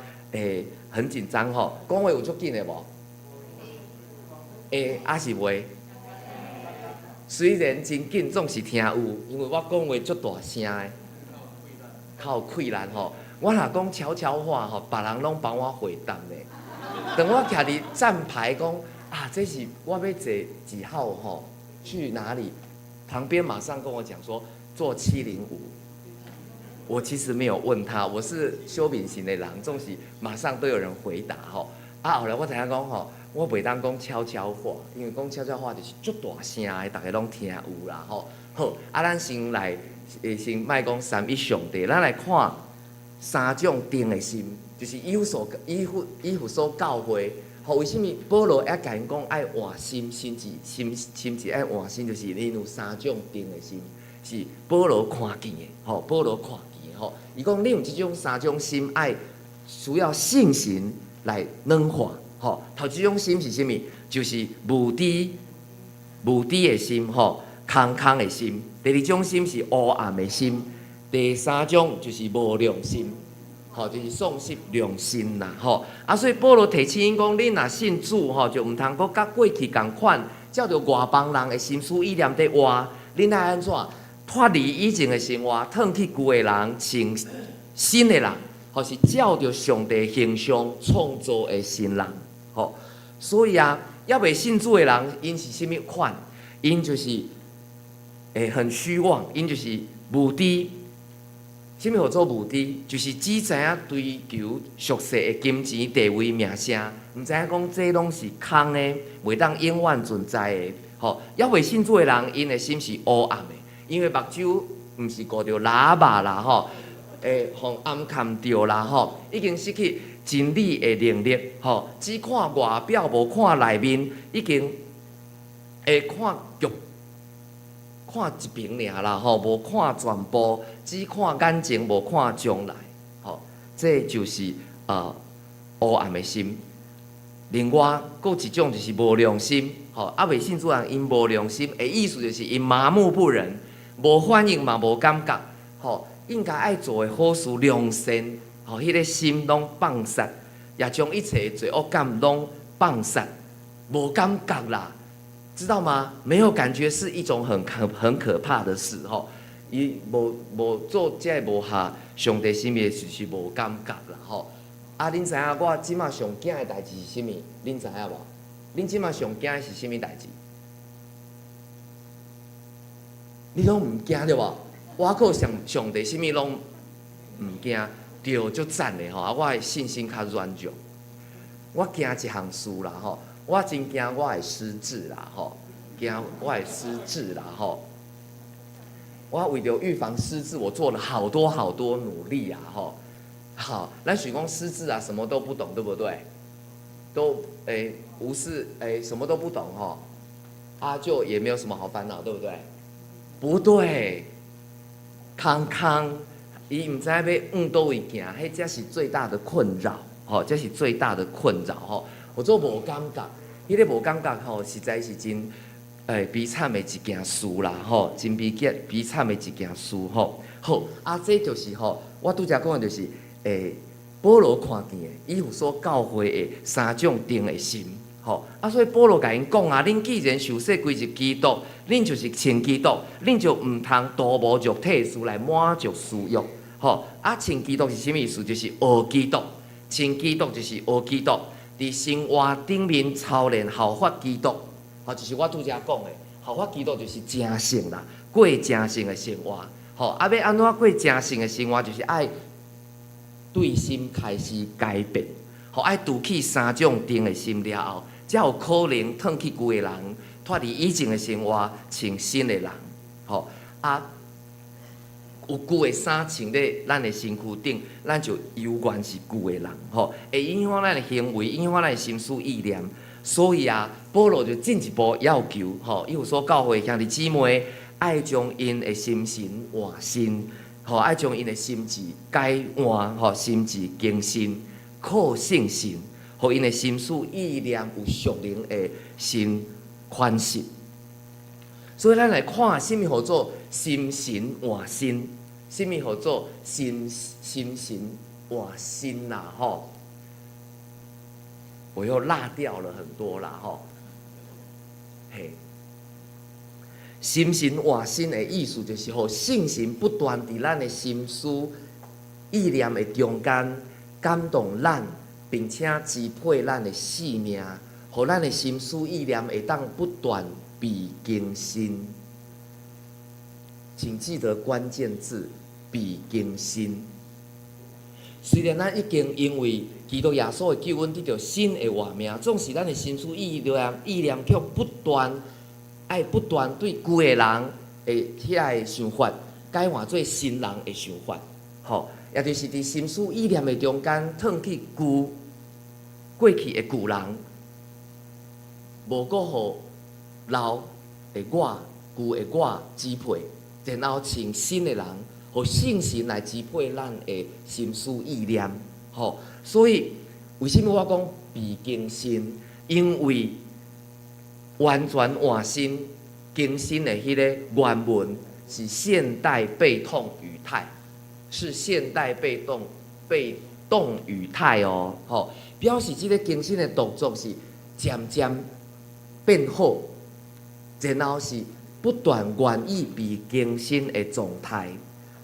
很緊張吼。講話有足緊的無？會抑是袂？雖然真緊，總是聽有，因為我講話足大聲的。較有氣力吼，我若講悄悄話吼，別人攏幫我回答呢。當我徛佇站牌講啊，這是我欲坐幾號吼，去哪裡？旁邊馬上跟我講說坐705。我其實沒有問他，我是修敏型的人，總是馬上都有人回答吼。啊，後來我知影講吼，我袂當講悄悄話，因為講悄悄話就是足大聲的，逐家攏聽有啦吼。好，啊，咱先來。先莫講三一上帝，咱來看三種定的心，就是以弗所教會。吼，為啥物保羅會共𪜶講愛換心，心志心心志愛換心，就是𪜶有三種定的心，是保羅看見的。吼，保羅看見的吼，伊講你有這種三種心，愛需要聖神來軟化。吼，頭一種心是啥物？就是無知的心，吼，空空的心。第二種心是烏暗的心，第三種就是無良心，吼，就是喪失良心啦，吼。啊，所以保羅提醒𪜶講，恁若信主吼，就毋通閣佮過去仝款，照著外邦人的心思意念佇活。恁愛按怎？脫離以前的生活，褪去舊的人，成新的人，吼，是照著上帝形象創造的新人，吼。所以啊，猶未信主的人，𪜶是啥物款？𪜶就是很虛妄，𪜶就是無知。啥物號做無知？就是只知影追求俗世的金錢、地位、名聲，毋知影講這攏是空的，袂當永遠存在的。吼，猶未信主的人，𪜶的心是烏暗的，因為目睭毋是顧著喇叭啦，吼，予掩蓋著啦，吼，已經失去真理的能力，吼，只看外表，無看內面，已經看局。看一邊爾啦，吼，無看全部，只看眼前，無看將來，吼，這就是烏暗的心。另外，閣一種就是無良心，吼，猶未信主人𪜶無良心的意思就是𪜶麻木不仁，無反應嘛無感覺，吼，應該愛做的好事良善，吼，彼个心攏放殺，也將一切罪惡感攏放殺，無感覺啦。知道嗎？沒有感覺是一種很可怕的事吼。伊無做這個無合上帝心意，就是無感覺啦吼。啊，恁知影我這馬上驚的代誌是啥物？恁知影無？恁這馬上驚的是啥物代誌？你攏毋驚對無？我閣上上帝啥物攏毋驚，對，足讚的吼。啊，我的信心較軟弱，我驚一項事啦吼。我真驚我會失智啦吼，驚我會失智啦吼。我為著預防失智，我做了好多好多努力啊吼。好，咱想講失智啊，什麼都不懂，對不對？都無事什麼都不懂吼，啊就也沒有什麼好煩惱，對不對？不對，空空，伊毋知影欲向佗位行，彼才是最大的困擾，吼，這是最大的困擾吼。我做無感覺，彼个無感覺吼，實在是真悲慘的一件事啦，吼，真悲劇悲慘的一件事吼。好，啊，這就是吼，我拄才講的就是，保羅看見的以弗所教會的三種定的心，吼啊，所以保羅共𪜶講啊，恁既然受洗歸入基督，恁就是穿基督，恁就毋通圖謀肉體事來滿足私欲，吼啊，穿基督是啥物意思？就是學基督，穿基督就是學基督，佇生活頂面操練效法基督，吼，就是我拄才講的，效法基督就是成聖啦，過成聖的生活，吼啊，欲按怎過成聖的生活，就是愛對心開始改變，吼愛除去三種定的心了後，才有可能褪去舊的人，脫離以前的生活，穿新的人，吼啊，有舊的衫穿佇咱的身軀頂，咱就猶原是舊的人，吼，會影響咱的行為，影響咱的心思意念。所以啊，保羅就進一步要求，吼，以弗所教會兄弟姊妹，愛將𪜶的心神換新。吼，愛將𪜶的心志改換，吼，心志更新，靠聖神，予𪜶的心思意念有屬靈的新款式。所以咱來看，啥物號做心神換新，啥物號做心神換新啦，吼。我又落掉了很多啦，吼。嘿。心神換新的意思，就是予聖神不斷佇咱的心思意念的中間感動咱，並且支配咱的性命，予咱的心思意念會當不斷被更新。請記得關鍵字：被更新。雖然咱已經因為基督耶穌的救恩得著新的活命，總是咱的心思意念卻不斷愛不斷對舊的人的遐个想法，改換做新人的想法，吼，也就是佇心思意念的中間，褪去舊過去的舊人，無閣予老的我、舊的我支配，然後穿新的人，予聖神來支配咱的心思意念，吼。所以為啥物我講被更新？因為完全換新、更新的彼個原文是現代被動語態，是現代被動語態哦，吼，表示這个更新的動作是漸漸變好，然後是不斷願意被更新的狀態。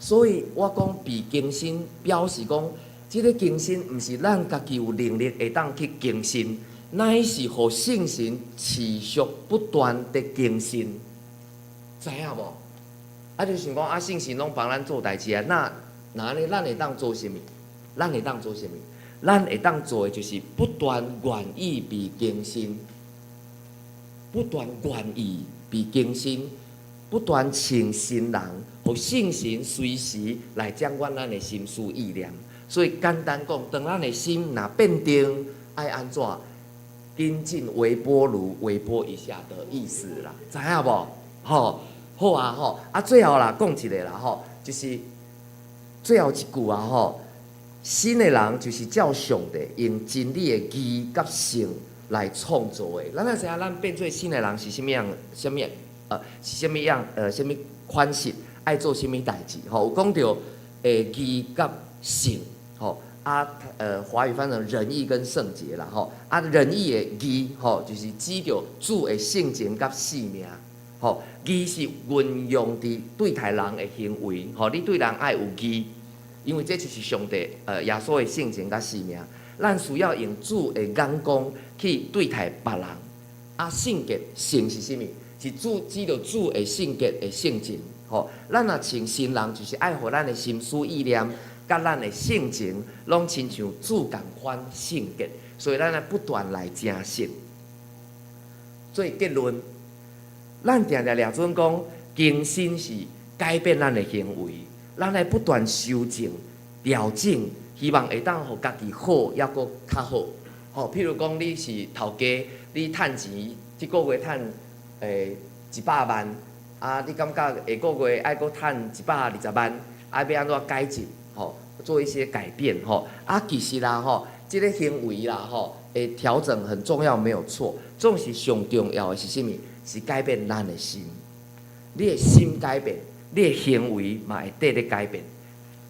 所以我講被更新，表示講這个更新毋是咱家己有能力會當去更新，乃是予聖神持續不斷的更新，知影無？啊，就想講啊，聖神攏幫咱做代誌啊，那按呢咱會當做啥物？咱會當做啥物？咱會當做的就是不斷願意被更新，不斷願意被更新，不斷穿新人，予聖神隨時來掌管咱的心思意念。所以簡單講，當咱的心若變定，愛按怎？緊進微波爐微波一下的意思啦，知影無？吼，好啊，吼，啊，最後啦，講一个啦，吼，就是最後一句啊，吼，新的人就是照上帝用真理的義佮聖來創造的。咱若知影咱變做新的人是啥物樣？啥物？是啥物樣？啥物款式？愛做啥物代誌？吼，有講著義佮聖，吼。啊，華語翻成仁義跟聖潔啦，吼。啊，仁義的義，吼，就是指著主的性情佮性命，吼。義是運用佇對待人的行為，吼，你對人愛有義，因為這就是上帝，耶穌的性情佮性命。咱需要用主的眼光去對待別人。啊，聖潔聖是啥物？是主指著主的性格的性情，吼。咱若穿新人，就是愛予咱的心思意念佮咱的性情，攏親像主仝款聖潔，所以咱愛不斷來成聖。做結論，咱定定掠準講，更新是改變咱的行為，咱愛不斷修正、調整，希望會當予家己好，抑閣較好。吼，譬如講你是頭家，你趁錢，這個月趁100萬，啊，你感覺下個月愛閣趁120萬，啊，欲按怎改進？吼，做一些改變吼。啊，其實啦吼，這个行為啦吼，會調整很重要，沒有錯。總是上重要的是啥物？是改變咱的心。你的心改變，你的行為嘛會綴咧改變。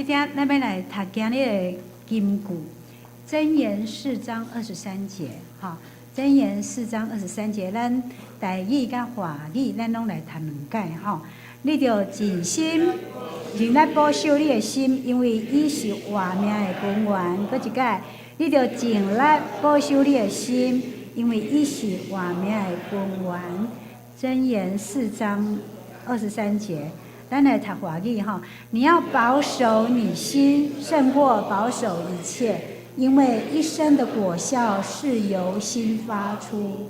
這點咱欲來讀今日的金句，箴言四章二十三節，吼，箴言四章二十三節，咱台語佮華語，咱攏來讀兩擺，吼。你著盡心盡力保守你的心，因為伊是活命的根源。閣一擺，你著盡力保守你的心，因為伊是活命的根源。箴言四章二十三節，咱來讀華語吼。你要保守你心，勝過保守一切，因為一生的果效是由心發出。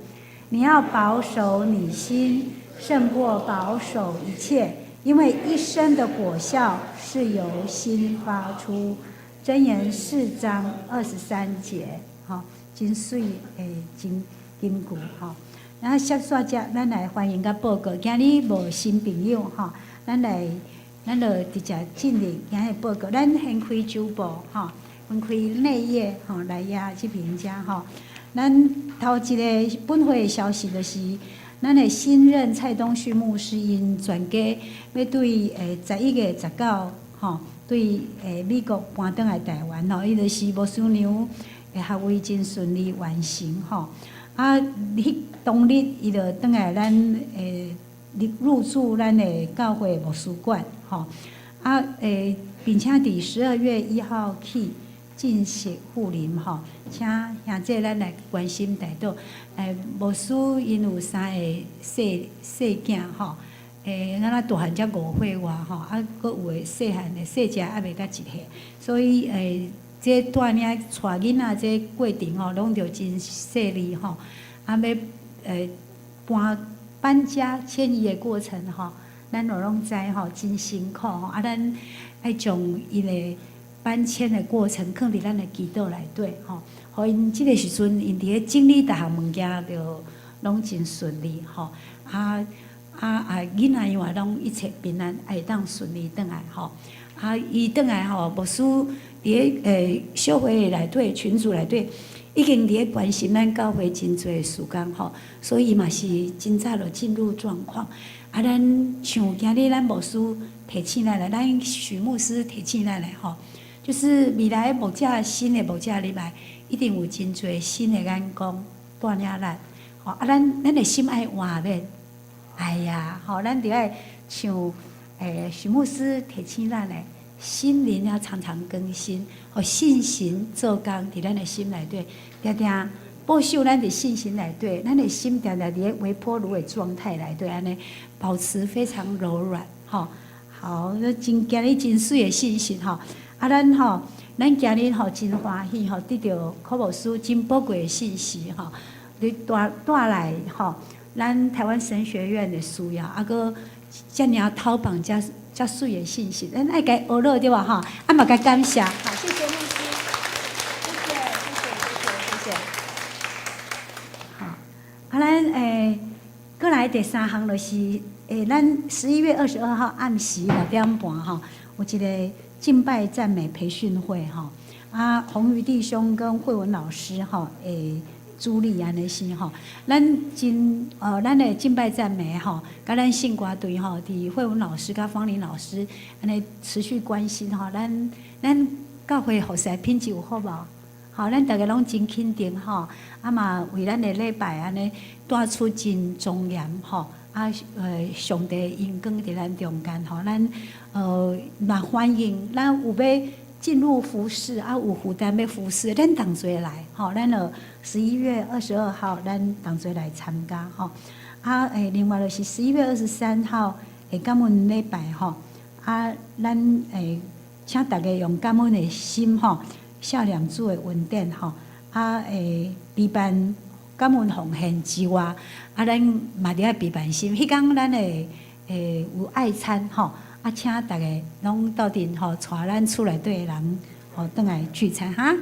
你要保守你心，勝過保守一切，因為一生的果效是由心發出。箴言四章二十三節，吼，真媠的真金句吼。然後接煞遮，咱來歡迎佮報告。今日無新朋友吼，咱來，咱就直接進入今日報告。咱先開主部吼，分開內頁吼來遐這邊遮吼。咱頭一个本會的消息就是，咱的新任蔡東旭牧師𪜶全家欲對11月19吼，對美國搬轉來台灣吼，伊就是牧師娘的學位真順利完成吼。啊，彼當日伊就轉來咱入住咱的教會牧師館吼。啊並且佇12月1號起正式赴任吼，請兄姊咱來關心代禱。牧師𪜶有三个細細囝吼，敢若大漢才5歲外吼，啊，閣有的細漢的細隻猶未到1歲，所以這帶領帶囡仔這過程吼，攏著真細膩吼。啊，欲搬家遷移的過程吼，咱都攏知吼，真辛苦吼。啊，咱愛將伊的搬遷的過程放佇咱的祈禱內底吼，予𪜶這个時陣，𪜶佇咧整理逐項物件，就攏真順利吼。啊，囡仔嘛攏一切平安，會當順利轉來吼。啊，伊轉來吼，牧師佇咧小會內底群組內底，已經佇咧關心咱教會真濟時間吼，所以嘛是真早就進入狀況。啊，咱像今日咱牧師提醒咱來，咱許牧師提醒咱來吼，就是未來牧者新的牧者入來，一定有真濟新的眼光帶領咱。吼，啊，咱的心愛換免？哎呀，吼，咱著愛像許牧師提醒咱的，心靈要常常更新，予信心做工佇咱的心內底，定定保守咱的信心內底，咱的心定定佇咧微波爐的狀態內底，按呢保持非常柔軟，吼。好，那真今日真媠的信息吼。啊，咱吼，咱今日吼真歡喜吼，得著柯牧師真寶貴的信息吼，你帶帶來吼，咱台灣神學院的需要，啊，閣遮爾頭棒遮遮媠的信息，咱愛共伊學落對無吼？啊嘛共感謝，好，謝謝牧師，謝謝，謝謝，謝謝，謝謝。好，啊，咱閣來第三項就是，咱11月22號暗時6點半吼，有一个敬拜讚美培訓會吼，啊，洪宇弟兄跟慧文老師吼，主理按呢是吼，咱的敬拜讚美吼，佮咱聖歌隊吼，佇慧文老師佮方玲老師按呢持續關心吼，咱教會服侍品質有好無？吼，咱逐个攏真肯定吼，啊嘛為咱的禮拜按呢帶出真莊嚴吼，啊上帝榮光佇咱中間吼，咱嘛歡迎咱有欲進入服侍啊，有負擔欲服侍，咱同齊來吼，咱就11月22號，咱同齊來參加吼。啊另外就是11月23號的感恩禮拜吼，啊，咱請大家用感恩的心吼，數念主的恩典吼，啊備辦感恩奉獻之外，啊，咱嘛著愛備辦心。彼工咱會有愛餐吼。啊，請大家攏鬥陣吼，帶咱厝內底的人吼，轉來聚餐哈。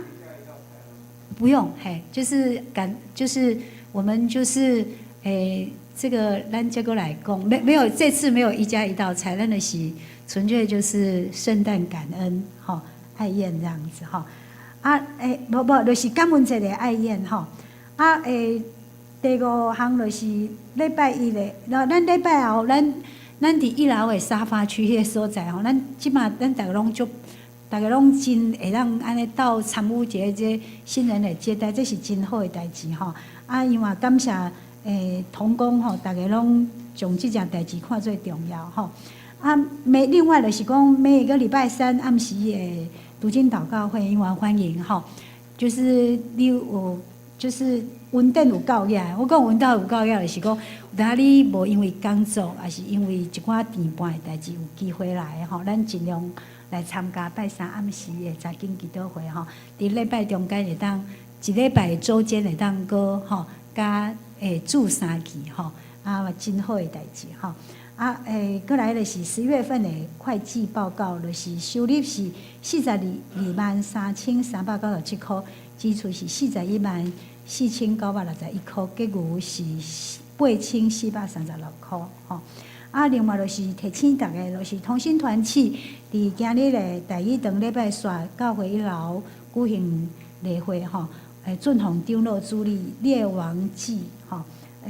不用，嘿，就是感，就是我們就是這個咱這個來講，沒有這次沒有一家一道菜，咱就是純粹就是聖誕感恩吼，愛宴這樣子吼。啊，無無，就是感恩節的愛宴吼。啊，第五項就是禮拜一的，咱禮拜後咱。咱佇一樓的沙發區彼个所在吼，咱這馬咱逐个攏足逐家攏真會當按呢鬥參與一个這新人的接待，這是真好的代誌吼。啊，因為感謝同工吼，逐家攏將這件代誌看做重要吼。啊，每另外就是講每個禮拜三暗時的讀經禱告會，因為歡迎吼，就是你有就是恩典有夠額，我講恩典有夠額，就是講有當你無因為工作，抑是因為一寡甜伴的代誌有機會來吼，咱盡量來參加拜三暗時的查經祈禱會吼。佇禮拜中間會當一禮拜週間會當閣吼，佮聚三次吼，啊，真好的代誌吼。啊，閣來就是10月份的會計報告，就是收入是423,397箍，支出是414,961箍，結餘是8436箍吼。啊，另外就是提醒逐家，就是同心團契佇今日的第一堂禮拜煞教會一樓舉行例會吼，俊宏長老主理列王紀吼。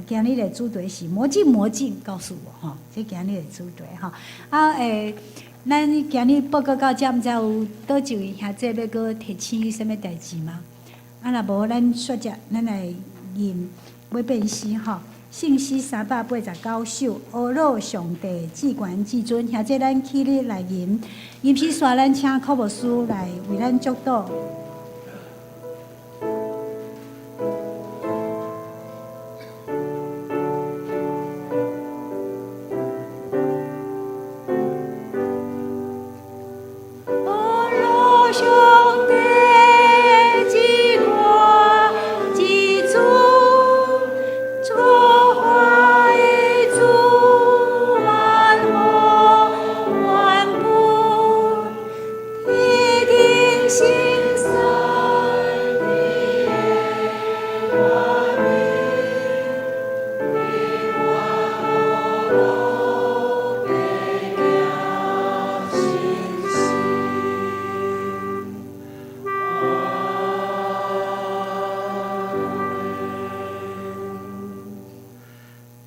今日的主題是魔鏡，魔鏡告訴我吼，這今日的主題吼。啊，咱今日報告到這，毋知有佗一位兄弟欲閣提醒啥物代誌嗎？啊，若無，咱說者，咱來吟尾遍詩吼。聖詩389首，呵咾上帝至懸至尊，兄弟咱起立來吟，吟詩煞咱請柯牧師來為咱祝禱。呵咾上帝至懸至尊，造化的主萬物萬本，天頂聖山你的權柄，你我路白行信心。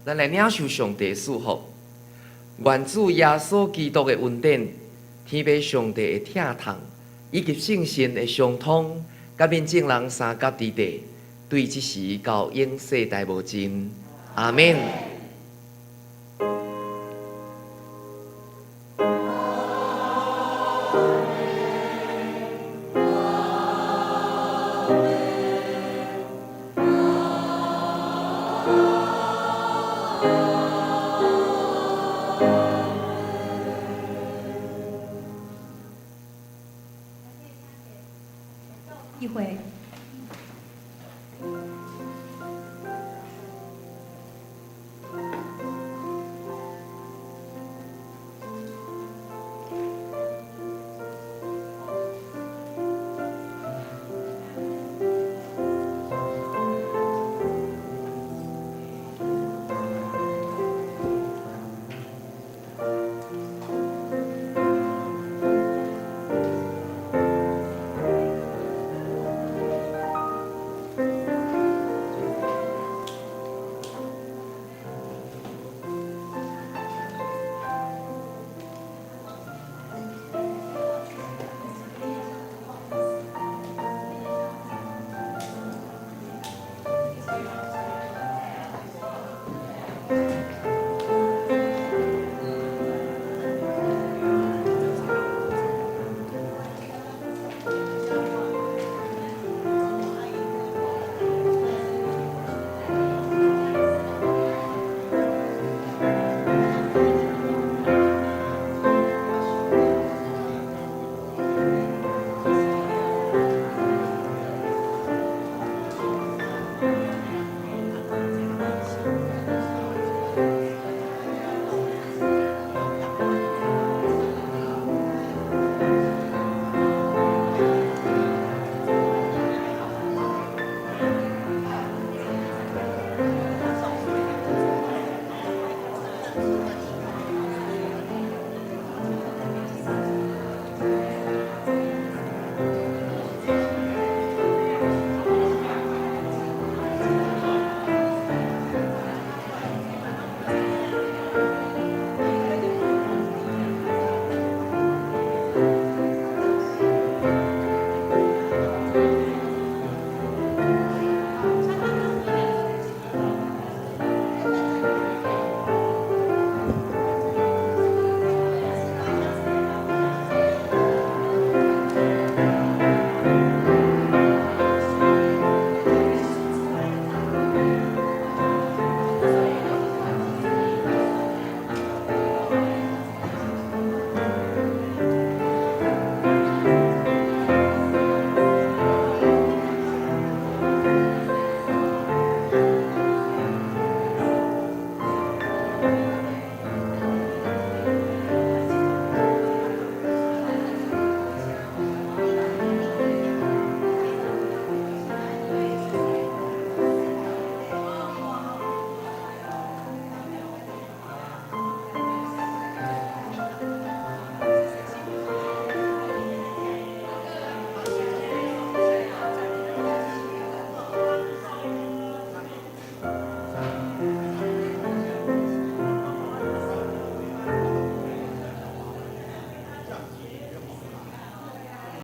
咱來領受上帝賜福，願主耶穌基督的恩典、天父上帝的疼痛，以及聖神的相通，佮恁眾人相佮佇地，對這時到永世代無盡。阿們。一會。。